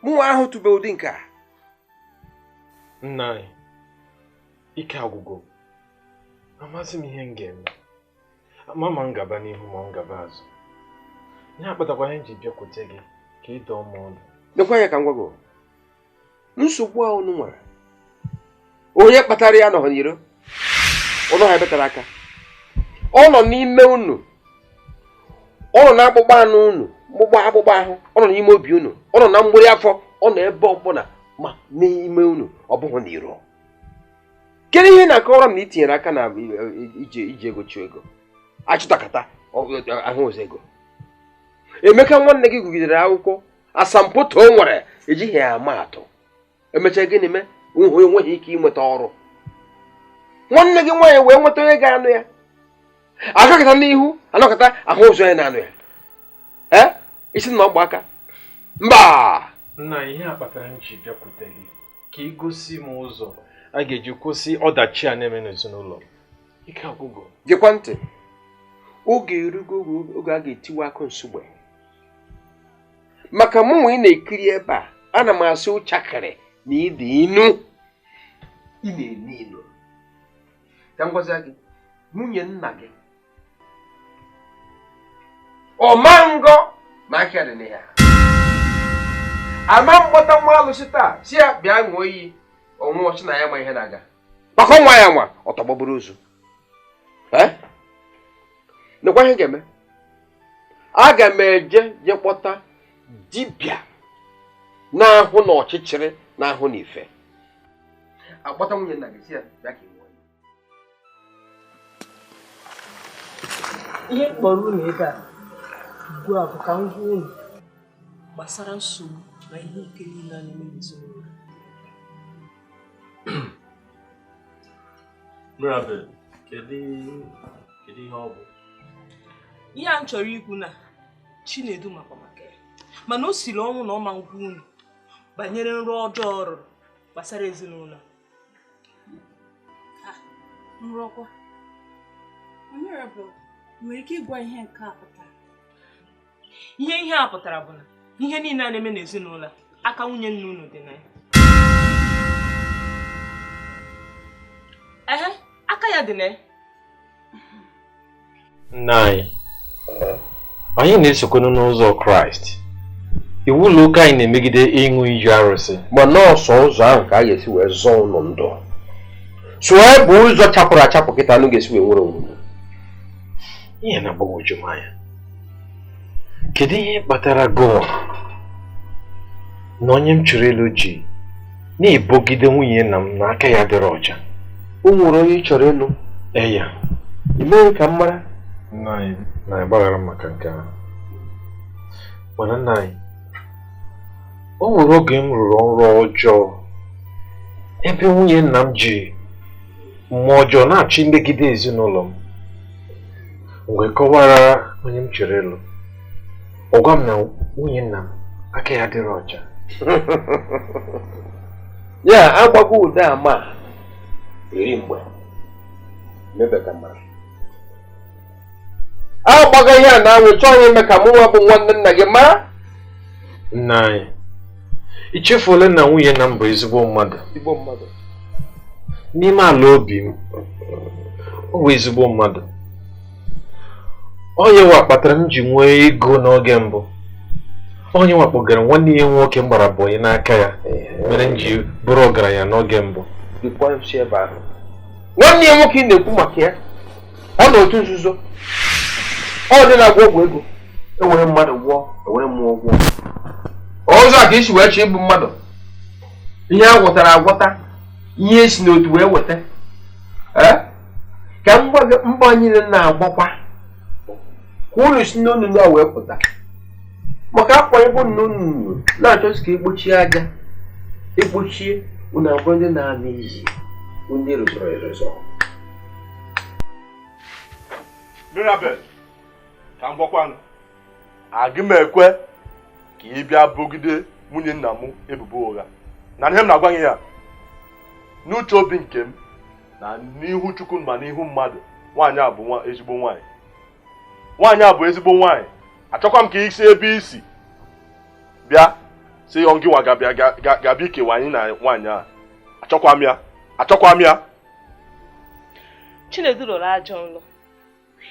Mụnwa ahụ tụbe ụdị nke a. Nna anyị, ike agwụgo. Amasị m ihe m ga-eme. Ama ma m gaba n'ihu ma m gaba azụ. Ihe akpatakwa ihe m ji bịakwute gị ka ị dọọ m ọdụ. Lekwa anya ka m gwa gị, nsogbu a unu nwere, onye kpatara ya nọ n'iro, ụlọ ha ebetara aka. Ọ nọ n'ime unu, ọ nọ n'akpụkpọ anụ unu, Mgbụgba akpụkpọ ahụ, ọ nọ n'ime obi unu, ọ nọ na mgbụrị afọ, ọ nọ ebe ọbụla ma n'ime unu, ọ bụghị n'iro. Kedu ihe na-akọrọ m na itinyere aka na iji ego chụọ ego? Achụtakata ahụ ụzọ ego. Emeka nwanne gị gụgidere akwụkwọ asambodo o nwere ejighị ya ama atụ. Emechaa gịnị mee? Onweghị ike inweta ọrụ. Nwanne gị nwaanyị wee nweta onye ga-anụ ya. Agakọta n'ihu anọkọta ahụ ụzọ ya na-anụ ya. Ee? Isi na ọgba aka. Mba! Nna, ihe a kpatara m ji bịakwute gị ka ị gosi m ụzọ a ga-eji kwụsị ọdachi a na-eme n'ezinụlọ. Ike agwụgo. Gekwa ntị. Oge erugo oge a ga-etiwa akụ nsugbe. Maka mụ nwe ị na-ekiri ebe a, ana m asị ụchakịrị na ịdị inu. Ị na-enu inu. Ka m gwazie gị, nwunye nna gị ọma ngọ ma aka dị na ya. Ama mkpọta nwa alụsị taa si ya bịa ṅụọ iyi ọnwụọ si na ya ma ihe na-aga. Maka nwa ya nwa ọ tọgbọburu ozu. Nekwa ihe ga-eme. Aga m eje je kpọta dibịa na-ahụ na ọchịchịrị na-ahụ na ife. Akpọta nwunye nna gị si ya bịa ka ị ṅụọ iyi. Ihe mkpọrọ unu ebe a ugbu a bụ ka m gwa unu gbasara nsogbu na ihe ike niile a na-eme n'ezinụlọ. Mirabel, kedu ihe ọ bụ? Ihe a m chọrọ ikwu na Chinedu makwa maka ya, mana o siri ọnwụ na ọ ma ngwa unu banyere nrọ ọjọọ ọ rụrụ gbasara ezinụlọ. Nrọkwa? Mirabel, nwere ike ịgwa ihe nke a pụtara? Ihe a pụtara bụ na ihe niile a na-eme n'ezinụlọ aka nwunye nna unu dị na ya. Ehe, aka ya dị na ya. Nna anyị, anyị na-esokwanụ n'ụzọ Kraịst. Iwu ụlọ ụka anyị na-emegide ịṅụ iyi arụsị. Ma nọọsụ ụzọ ahụ ka a ga-esi wee zọọ ụlọ ndụ. Sụọ bụ ụzọ chapụrụ achapụ kịta anụ ga-esi wee nwere onwe. Ihe na-agbagwoju m anya. Kedu ihe kpatara gụwa na onye m chụrụ elu ji na-ebogide nwunye nna m na aka ya dịrị ọcha? O nwere onye ị chọrọ ịlụ? Ee ya. I meghị ka m mara? Nna anyị na-agbaghara m maka nke ahụ. Mana nna anyị, o nwere oge m rụrụ ọrụ ọjọọ ebe nwunye nna m ji mmụọ ọjọọ na-achọ imegide ezinụlọ m. Mgbe kọwara onye m chere ịlụ, ọ gwa m na nwunye nna m aka ya dịrị ọcha. Ya agbago ụda ama eri mgbe mebe ka mara. Agbago ihe a na-anwụ chọọ ime ka mụ nwa bụ nwanne nna gị mara. Nna anyị, i chefuola na nwunye nna m bụ ezigbo mmadụ. N'ime ala obi m, ọ bụ ezigbo mmadụ. Onye nwa kpatara m ji nwee ego n'oge mbụ. Onye nwa kpọgara nwanne ya nwoke m gbara bọyị n'aka ya mere m ji bụrụ ọgaranya n'oge mbụ. Nwanne ya nwoke ị na-ekwu maka ya, ọ nọ otu nzuzo. Ọ dị na-agwọ ọgwụ ego. Ewere mmadụ gwọọ, ewere mmụọ gwọọ. Ụzọ a ka isi wee chọọ igbu mmadụ. Ihe a gwọtara agwọta, ihe esi n'otu wee weta. Ka m gwa gị, mbọ anyị na-agbakwa ka unu si n'onunu a wee pụta. Maka akwa ebe nnụnụ na-achọsi ka ekpochie aja, ekpochie unu abụrụ ndị na-ana iyi, ndị rụzọrọ erụzọ. Mirabel, ka m gwakwanụ, agị m ekwe ka ị bịa bogide nwunye nna m ebubo ụgha. Na ihe m na-agwa gị ya, n'uche obi nke m na n'ihu Chukwu ma n'ihu mmadụ, nwaanyị a bụ ezigbo nwaanyị. Nwaanyị a bụ ezigbo nwaanyị. Achọkwa m ka isi ebe isi bịa sị ya gị nwa ga-abịa ikewa anyị na nwaanyị a. Achọkwa m ya. Achọkwa m ya. Chinedu rọrọ ajọ nrọ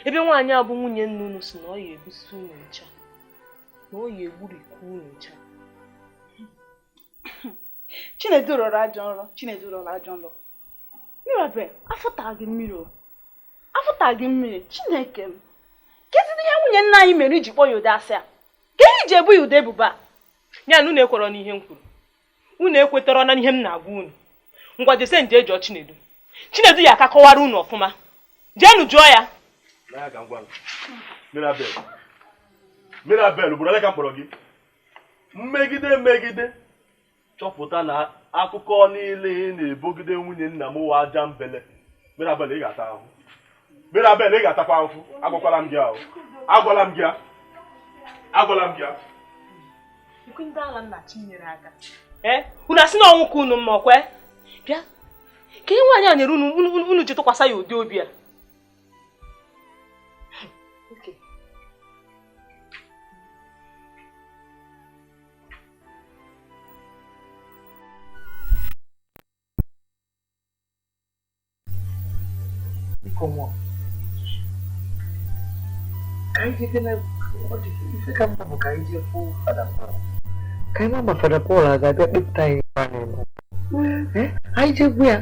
ebe nwaanyị a bụ nwunye nna unu si na ọ ya ebusi unu ncha, na ọ ya egburikwa unu ncha. Chinedu rọrọ ajọ nrọ. Chinedu rọrọ ajọ nrọ. Mirabel, afọ taa gị mmiri o. Afọ taa gị mmiri, Chineke m. Kedu ihe nwunye nna anyị mere iji kpọọ ya ụdị asị a? Ka ihe ji ebu ya ụdị ebubo a? Ya na unu ekwerọ n'ihe m kwuru. Unu ekwetọrọ na ihe m na-agwa unu. Ngwa jese nje jụọ Chinedu. Chinedu ya aka kọwara unu ọfụma. Jeenụ jụọ ya. Mirabel, Mirabel, ugboro ole ka m kpọrọ gị? Mmegide chọpụta na akụkọ niile ị na-ebogide nwunye nna m wụ aja mbele. Mirabel, ị ga-ata ahụhụ. Mirabel, ị ga-atakwa ahụhụ. Agwakwala m gị ahụ. Agwala m gị. Agwala m gị. Ekwe ndị ala nna chi nyere aka. Unu asị na ọnwụ ka unu mma ọkwe? Bịa. Ka ihe nwaanyị a nyere unu unu ji tụkwasị ya ụdị obi a. Ka anyị ma Fada Paul a ga-abịa kpepụta anyị anyị jegwu ya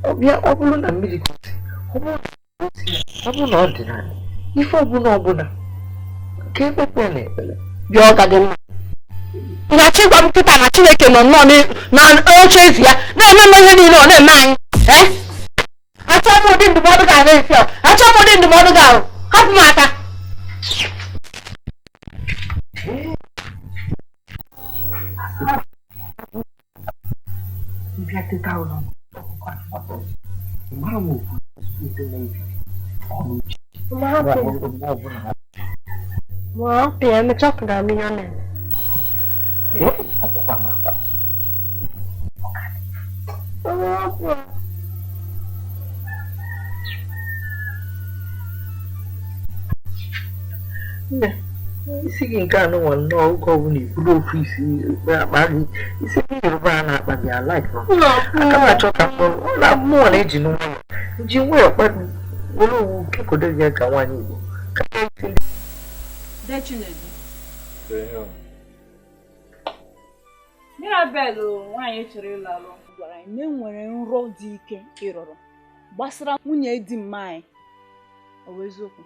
ọbịa ọ bụrụ na mmiri kwụsị ọ bụrụ na ọ dị n'ala ife ọbụla ọbụla ka ekpepụ ya na ekpere bịa ọ ka dị mma na-achọ ịgwa m kịta na Chineke nọ nnọọ na oche ezi ya na-eme m ihe niile ọ na-eme anyị. Achọ m ụdị ndụmọdụ ga-ahụ esi achọ m ụdị ndụmọdụ ga-ahụ hapụ m aka. Nne, isi gị nke anụnwa nnọọ oge ọbụla iburu ofu isi akpa gị isi ndị Yoruba a na-akpa gị alaik aka m achọ ka mkpọrọ ụlọ mmụọ na-eji n'ụlọ nji nwayọọ kpado were owu kekodo gị ka nwaanyị Igbo ka isi ndị Mirabel nwaanyị chọrọ ịlụ alụ gwara anyị na enwere nrọ dị ike ịrọrọ gbasara nwunye di mma anyị. Ọ bụ eziokwu?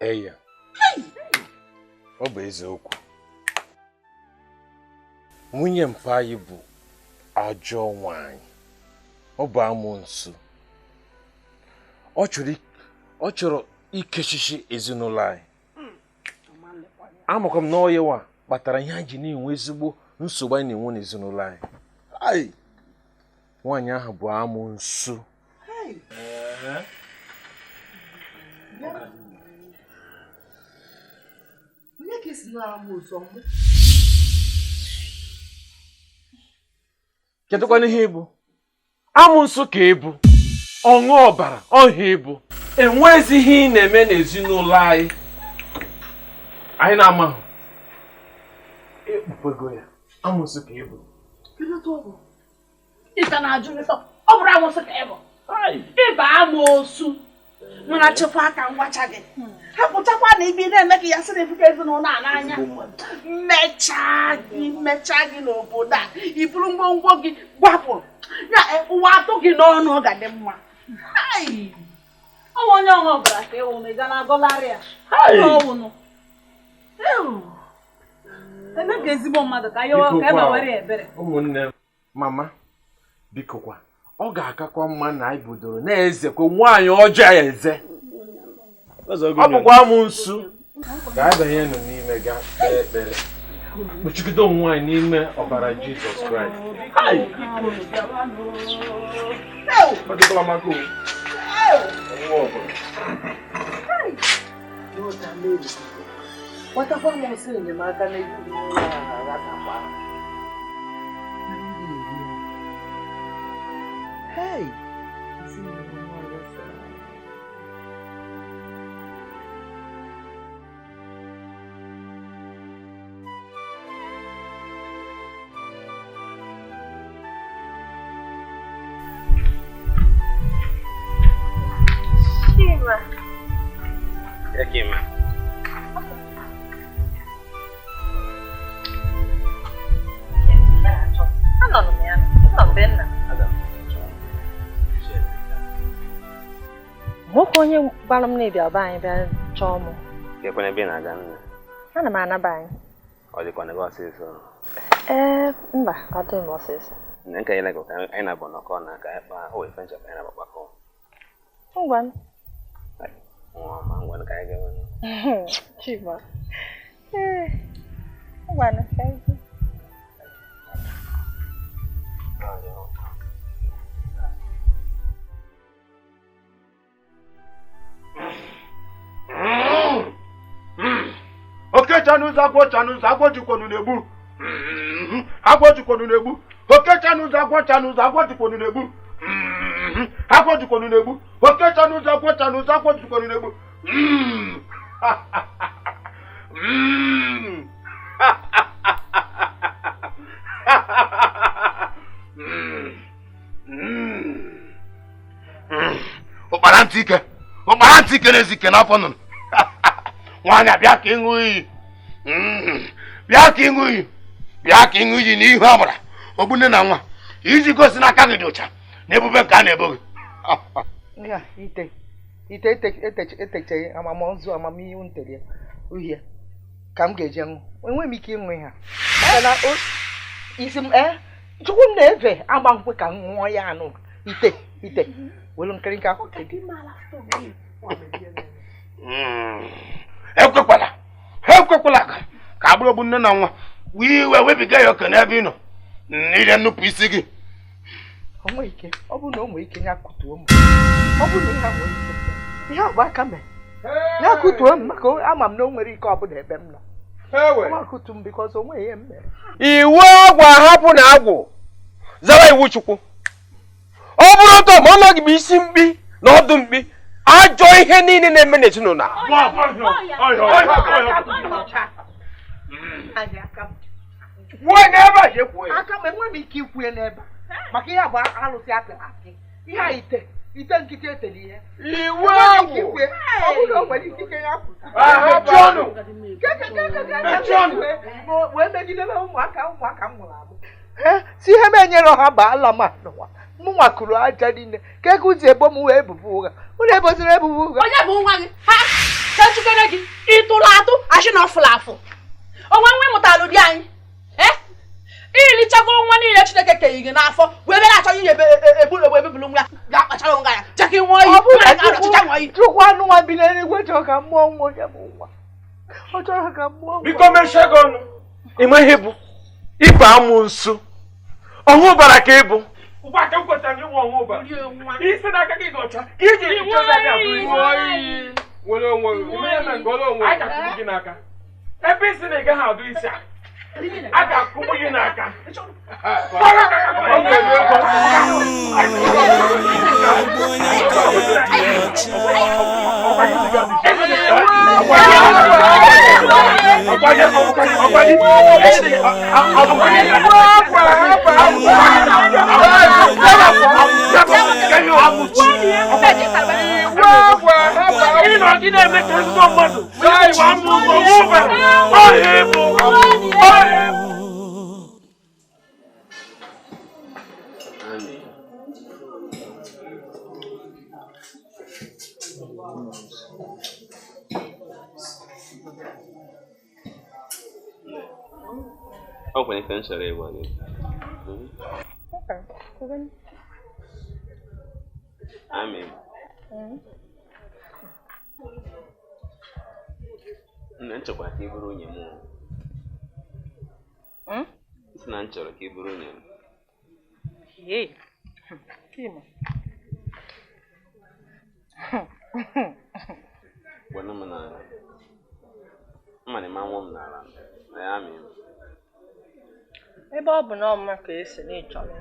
Eya, ọ bụ eziokwu. Nwunye mpa anyị bụ ajọ nwanyị. Ọ bụ amụnsu. Ọ chọrọ ikechichi ezinụlọ anyị. Amakwa m na ọyịwa kpatara ihe anyị ji na-enwe ezigbo nsogbu anyị na-enwe n'ezinụlọ anyị. Nwaanyị ahụ bụ amụnsu. Kedụkwana ihe ịbụ? Amụnsu ka ịbụ, ọṅụ ọbara ọhịa ịbụ. Enwezi ihe ị na-eme n'ezinụlọ anyị anyị na-amahụ. Ekpupego ya, amụnsu ka ịbụ. Ịta na-ajụ ọ bụrụ amụnsu ka ịbụ. Ịba amụosu mana chekwa aka ngwacha gị hapụchakwa na ibi na-eme ka ya sị na ebuka ezinụlọ a n'anya. Mmechaa gị n'obodo a iburu ngwongwo gị gbapụ ya ụwa atụ gị n'ọnụ ọ ga-adị mma. Ọ bụ onye ọṅụ ọbara ka ịwụ ma ị ga na-agọlarị ya. Eme ka ezigbo mmadụ ka ya ka ebe were ebere. Ụmụnne m, mama, biko kwa ọ ga-akakwa mma na anyị bidoro na-ezekwa nwaanyị ọjọọ eze. Ọ bụkwa amụnsu. Ka anyị banye nụ n'ime ga kpee ekpere kpuchigide onwe anyị n'ime ọbara Jizọs Kraịst. Gbatakwa m ọsọ enyemaka n'ezinụlọ a na-aghasakwa. Hey! Chima. Ekima. Anọ m ya, anọ m be nna. Onwekwa onye gwara m na ịbịa be anyị bịa chọọ m. Kekwana ebe ị na-aga nne? Ana m anaba anyị. Ọ dịkwana gị ọsịsọ? Ee, mba, ọ dịghị m ọsịsọ. Nne nka anyị na-agụ ka anyị na-abụ nọkọ na ka anyị kpaa o ife nchọ ka anyị na-agbakọ. Ngwa. Nwa ma ngwa ka anyị gawa. Chima. Ee. Ngwa na ka anyị. Okecha n'ụzọ agwọcha n'ụzọ agwọ jikwanu na-egbu. Agwọ jikwanu na-egbu. Okecha n'ụzọ agwọcha n'ụzọ agwọ jikwanu na-egbu. Agwọ jikwanu na-egbu. Okecha n'ụzọ agwọcha n'ụzọ agwọ jikwanu na-egbu. Ụkpara ntị ike. Ụkpara ntị ike na-ezi ike n'afọ nụnụ. Nwaanyị bịa ka ịṅụ iyi. Bịa ka ịṅụ iyi. Bịa ka ịṅụ iyi n'ihu agbara ogbunne na nwa iji gosi n'aka gị dị ụcha na ebube nke a na-ebo gị. Ite ite etecheghị amamọzụ amamihe ntere uhie ka m ga-eje ṅụ. Enweghị m ike ịṅụ ihe a. Isi m Chukwu m na-efe agba nkwe ka m ṅụọ ya anụ ite ite welu nkirika akwụkwọ. Ekwekwala ekwekwala ka agbụrụ ogbunne na nwa wee iwe webiga ya oke n'ebe ị nọ n'ire nnupụ isi gị. O nwere ike, ọ bụrụ na o nwere ike ya kutuo m. Ọ bụrụ na ihe a nwere ike, ihe a bụ aka mee. Ya kutuo m maka ama m na o nwere ike ọ bụla ebe m nọ. Ọ kutu m because o nweghị ihe m mere. Iwu agwụ ahapụ na agwụ zara iwu Chukwu. Ọ bụrụ otu ma ọ nọghị bụ isi mkpi na ọdụ mkpi ajọ ihe niile na-eme n'ezinụlọ a. Kwuo n'ebe a je kwuo ya. Aka m enweghị m ike ikwu ya n'ebe a maka ihe a bụ alụsị apịrị apị. Ihe a ite ite nkịtị etele ihe. Iwu agwụ. Ọ bụrụ na o nwere ikike ya pụta. Wee megidebe ụmụaka ụmụaka m nwụrụ anwụ. Si ihe m enyere ha baala m n'ụwa. Mụ nwakụrụ aja niile ka ego ụzọ ebo m wee ebubo ụgha. Unu eboziri ebubo ụgha. Onye bụ nwa gị? Ha ka njikere gị ịtụrụ atụ achị na ọfụlụ afụ. Onwe nwe mụtara ụdị anyị. Irichago nwa niile Chineke keghị gị n'afọ wee bịara achọ ihe egburu ebebulu nwa ya ga-akpachara nwa ya jeka nwa oyi. Chukwu anụ nwa bi n'eluigwe chọrọ ka mmụọ nwa onye bụ nwa. Ọ chọrọ ka mmụọ nwa. Biko mechie gị ọnụ. Ị ma ihe bụ ịba amụ nsu ọhụ bara ka ịbụ. Ugbu a ka m kwetara na ịnwe ọhụ ụbara. Isi n'aka gị dị ọcha ka iji nwere onwe gị. A ga-akụgbu gị n'aka. Ebe isi na ị gaghị adụ isi a. A ga-akụgbu gị n'aka. Ọ kwere ife m chọrọ ịgwa gị. Amị. Nne m chọkwara ka ị bụrụ nwunye m. Sị na m chọrọ ka ị bụrụ nwunye m. Gwanụ m n'ala. Mma na ịma nwụ m n'ala. Na ya amị m. Ebe ọ bụ na ọma ka esi na ịchọrọ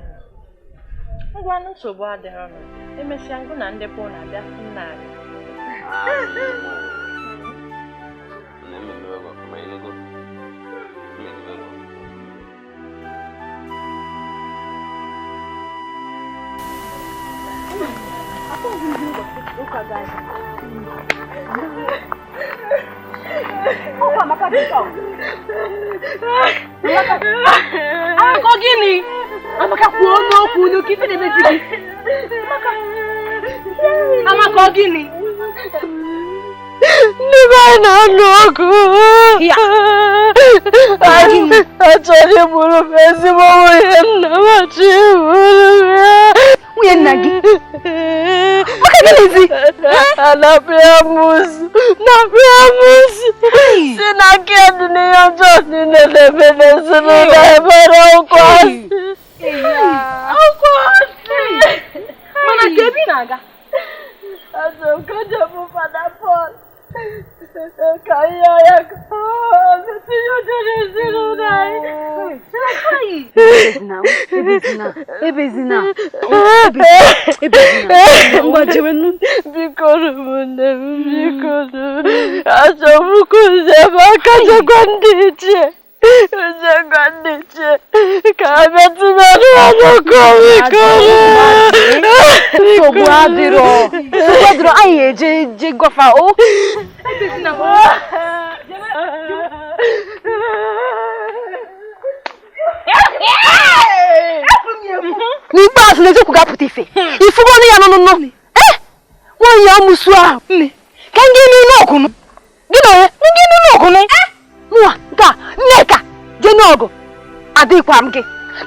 ngwa nsogbu adịghị ọnụ. Emesịa ngụ na ndị pụ na-abịa nna anyị. Akọ gịnị? Amaka kwuo n'okwu n'oke ife na-emezi gị. Amaka ọ gịnị? Ndị be anyị na-anụ ọgụ. Achọrọ igburu m ezigbo nwunye nna m, achọ igburu m ya. Nwunye nna gị? Maka gịnịzi? Anapịa musu, napịa musu. Si na aka ya dị n'ihe ọjọọ niile na-eme n'ezinụlọ ebere ọkwa asị. Ọkwa asị. Mana ka ebe ị na-aga? Achọrọ m ka jepụ Fada Pọl. Ka ihe ya ka ọ tinye ụjọ n'ezinụlọ anyị. Ebezina, ebezina, ebezina. Ngwa jewe nụ. Biko ụmụnne m, biko nụ. Achọrọ m kụzie m aka chekwa ndị ichie. Chekwa ndị ichie ka ha bịa tinye ọnụ ha n'okwu, biko nụ. Nsogbu adịrọ. Nsogbu adịrọ, anyị eje je gwafa o. Ebezina. N'ikpeazụ n'eziokwu ga-apụta ife. Ifugo ya nọ nọ. Nwaanyị amụsụ ahụ. Nne, ka ndị n'ime ọgụ nụ. Gị na onye? Ndị n'ime ọgụ nụ. Mụwa nke a, Nneka, jee n'ọgụ. Adịghịkwa m gị.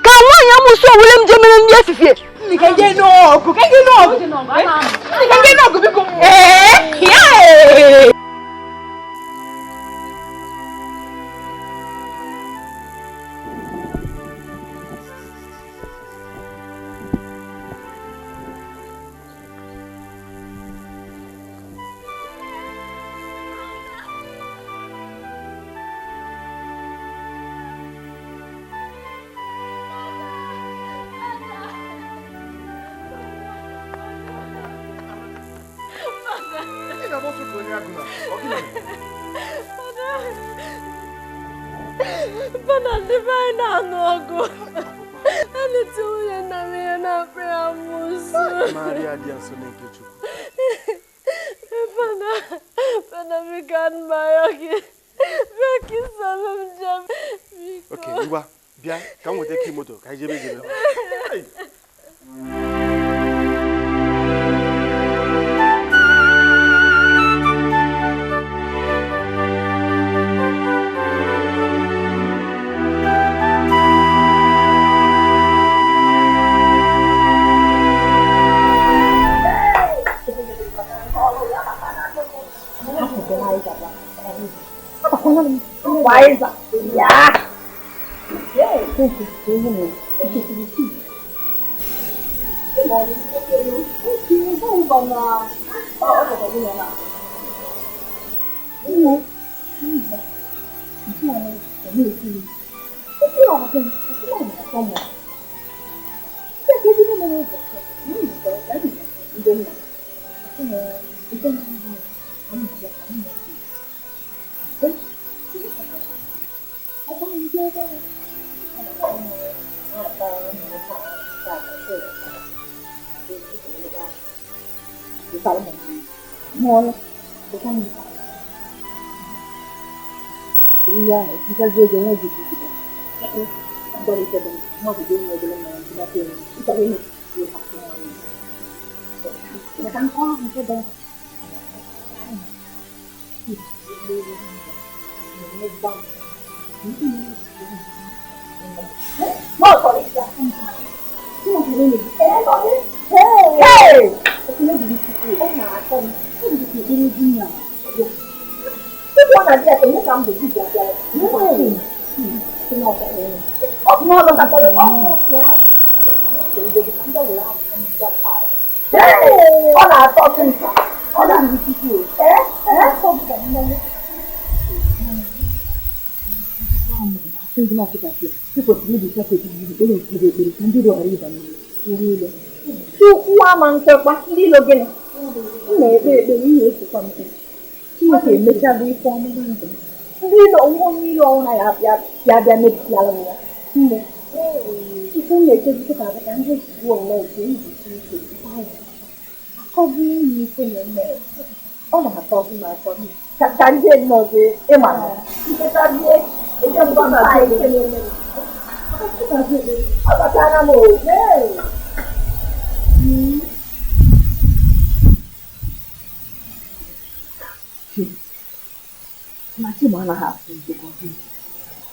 Ka nwaanyị amụsụ owere m jee mere ndị efifie. Nne, ka ndị n'ọgụ, ka ndị n'ọgụ. Nne, ka ndị n'ọgụ biko. Ee, ya. Mana ndị be anyị na-anụ ọgụ. A na-eti nwunye nna m ihe na-apịa amụsụ. Maria dị nsọ na-eke Chukwu. Fada, Fada biko ana m arịọ gị. Bịa ka ị soro m jee. Biko. Okay, ngwa, bịa ka m nweta key moto ka anyị jebe jebe. Chukwu ama nchekwa ndị ilo gịnị m na-ekpe ekpere ihe esokwa m Chineke emechago ife ọma na ndụ ndị ilo nwa onye ilo ọnwụ na ya bịa mebisiala m ya nne ife m na-echezite ka ka ndị ozugbo onwe nke iji ike akọbụ inye ife na-eme ọ na-atọ gị ma atọ ka ndị nnọọ gị ịma na nchetazie eje ngwa ma ife na-eme ọ batara m o. Na Chima anaghị asụ ụzọ ka ọ dị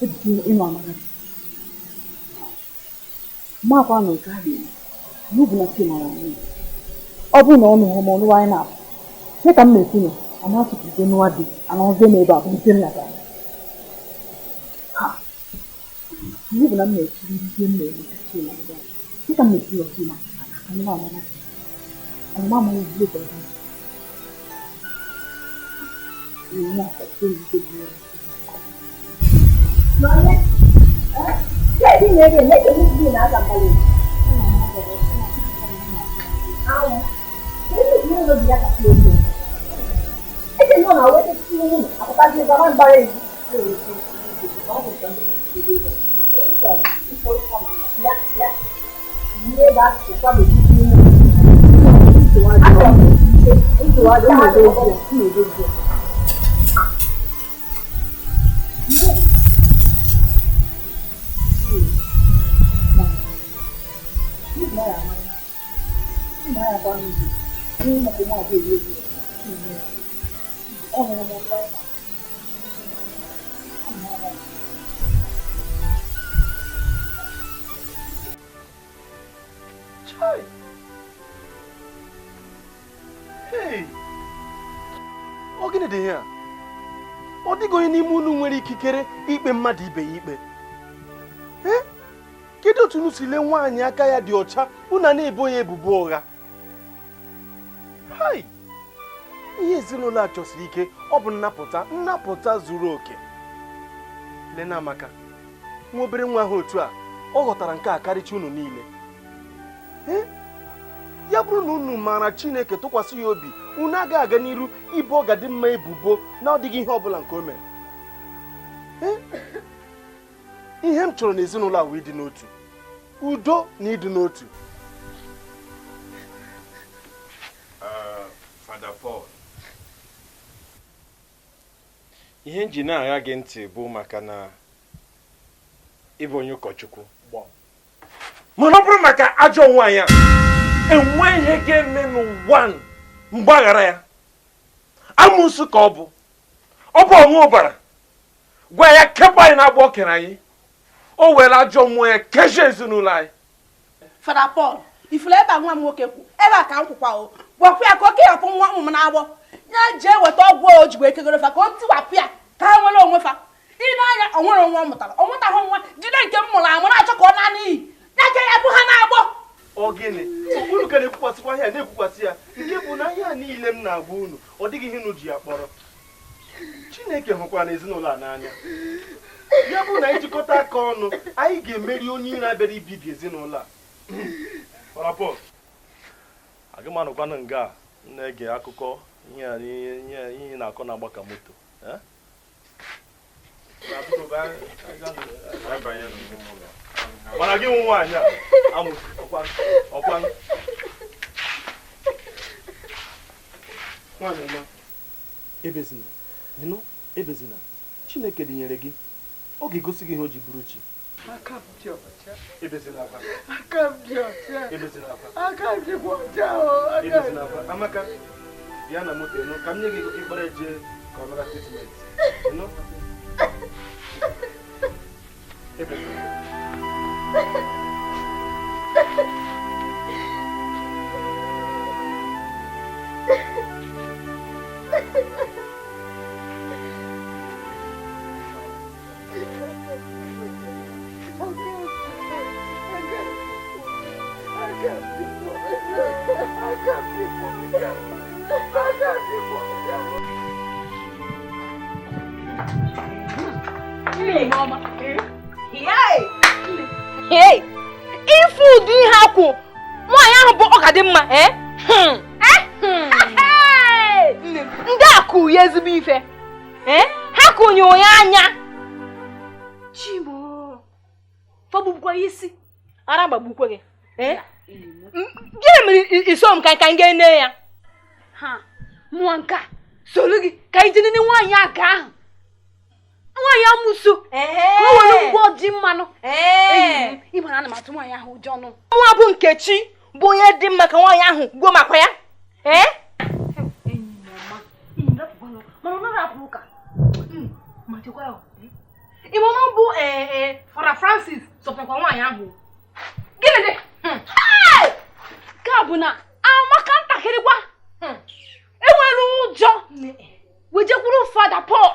ebido ịnụ amara gị. Makwa na nke a ga-eme n'ubu na Chima na nwunye. Ọ bụrụ na ọ nụghị m ọnụ anyị na-apụ. Ihe ka m na-ekwu na a na-atụpụgo nwa di anọzie m ebe a bụ nke nna gị. Ha! Ihe bụ na m na-ekiri ihe m na-eme ka Chima gwa. Ihe ka m na-ekiri na Chima anụ amara gị. Ọmụma amaghị ebule ka ọ dị. Chai! Hey! Ọ gịnị dị ihe a? Ọ dịghị onye n'ime unu nwere ikikere ikpe mmadụ ibe ya ikpe. Ee? Kedu otu unu si lee nwaanyị aka ya dị ọcha unu a na-ebo ya ebubo ụgha? Hai! Ihe ezinụlọ a chọsiri ike ọ bụ nnapụta zuru oke. Lena Amaka, nwa obere nwa ahụ otu a, ọ ghọtara nke a karịcha unu niile. Ee? Ya bụrụ na unu maara Chineke tụkwasị ya obi, unu agaghị aga n'iru ibo Ọgadimma ebubo na ọ dịghị ihe ọbụla nke o mere. Ee? Ihe m chọrọ n'ezinụlọ a wụ ịdị n'otu, udo na ịdị n'otu. Fada Paul, ihe m ji na-agha gị ntị bụ maka na ị bụ onye ụkọchukwu. Mana ọ bụrụ maka ajọ nwaanyị a, enwe ihe ga-eme n'ụwa mgbaghara ya. Amụsụ ka ọ bụ ọṅụ ụbara. Gwa ya kepụ anyị na-agba okere anyị. O were ajọ mmụọ ya kechie ezinụlọ anyị. Fada Paul, ifuru ebe a nwa m nwoke kwu, ebe a ka m kwụkwa o. Gwakwa ya ka oke ya kwụ nwa ụmụ m na-agbọ. Ya jee weta ọgwụ o ji wee kegoro fa ka o tiwapụ ya ka ha nwere onwe fa. Ị na-anya o nwere nwa ọ mụtara, ọ mụtahụ nwa, jide nke m mụrụ amụ na-achọ ka ọ naa n'iyi. Ya ka ya bụ ha na-agbọ. Ọ gịnị? Unu ka na-ekwukwasịkwa ihe a na-ekwukwasị ya nke bụ na ihe a niile m na-agwa unu ọ dịghị ihe unu ji ya kpọrọ. Chineke hụkwara na ezinụlọ a n'anya. Ya bụ na anyị jikọta aka ọnụ, anyị ga-emeri onye iro abịara ibibi ezinụlọ a. Fada Paul, aga m anọkwanụ nga a na-ege akụkọ ihe na-akọ na-agba ka moto. Mana gị nwe nwaanyị a, amụ ọkwa nwaanyị ọma, ebezina, ịnụ ebezina. Chineke dịnyere gị, ọ ga-egosi gị ihe o ji bụrụ chi. Aka m dị ọcha. Ebezina akwa. Aka m dị ọcha. Ebezina akwa. Aka m dịkwa ọcha o. Ebezina akwa. Amaka, bịa na moto ịnụ ka m nye gị ego ịkpara jee ka ọ nara treatment. Ịnụ? Ebezina. Hey! Ife ụdị ihe akwụ nwaanyị ahụ bụ Ọgadimma ndị akụ ya ezigbo ife ha kụnye onye anya Chimo fọgbukwa isi ara gbagbukwe gị gịnị mere iso m ka m ga-ene ya ha mụọ nke a soro gị ka iji nene nwaanyị aka ahụ nwaanyị amụso ka o were ngwa ọjị mmanụ enyi m ịmara ana m atụ nwaanyị ahụ ụjọ ọnụ. Nwa bụ Nkechi bụ onye dị mma ka nwaanyị ahụ gwuo makwa ya. Mana ọ nara apụ ụka. chekwara ịma na ọ bụ Fada Francis zọpụtakwa nwaanyị ahụ. Gịnị dị? Nke a bụ na Amaka ntakịrị gwa enwere ụjọ wee jekwuru Fada Paul.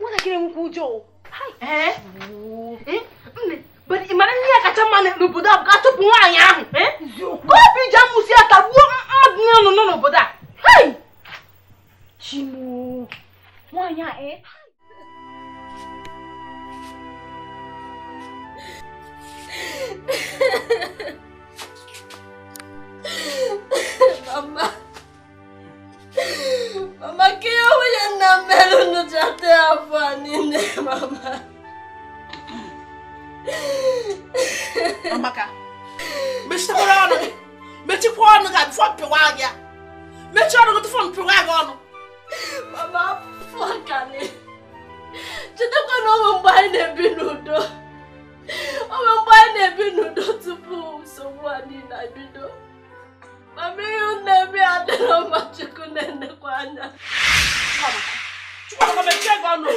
Nwatakịrị enwekwa ụjọ o. Nne, ị mara ihe ya kacha mma n'obodo a bụ ka a chụpụ nwaanyị ahụ. Ka obi ji amụsị ya tagbuo mmadụ niile nọ n'obodo a. Chimo, nwaanyị a Mama, mama, ka ihe nwunye nna m mere unu ji ata ya afọ a niile, mama. Amaka, mechikwara ọnụ gị, mechikwa ọnụ gị bifo mpịwa gị ya. Mechie ọnụ gị tupu mpịwa gị ọnụ. Mama, afọ akani. Chetakwa na ọ bụ mgbe anyị na-ebi n'udo. Ọ bụ mgbe anyị na-ebi n'udo tupu nsogbu a niile ebido. Mama, ihe unu na-eme adịrọ mma, Chukwu na-enekwa anya. Chukwu mechie gị ọnụ.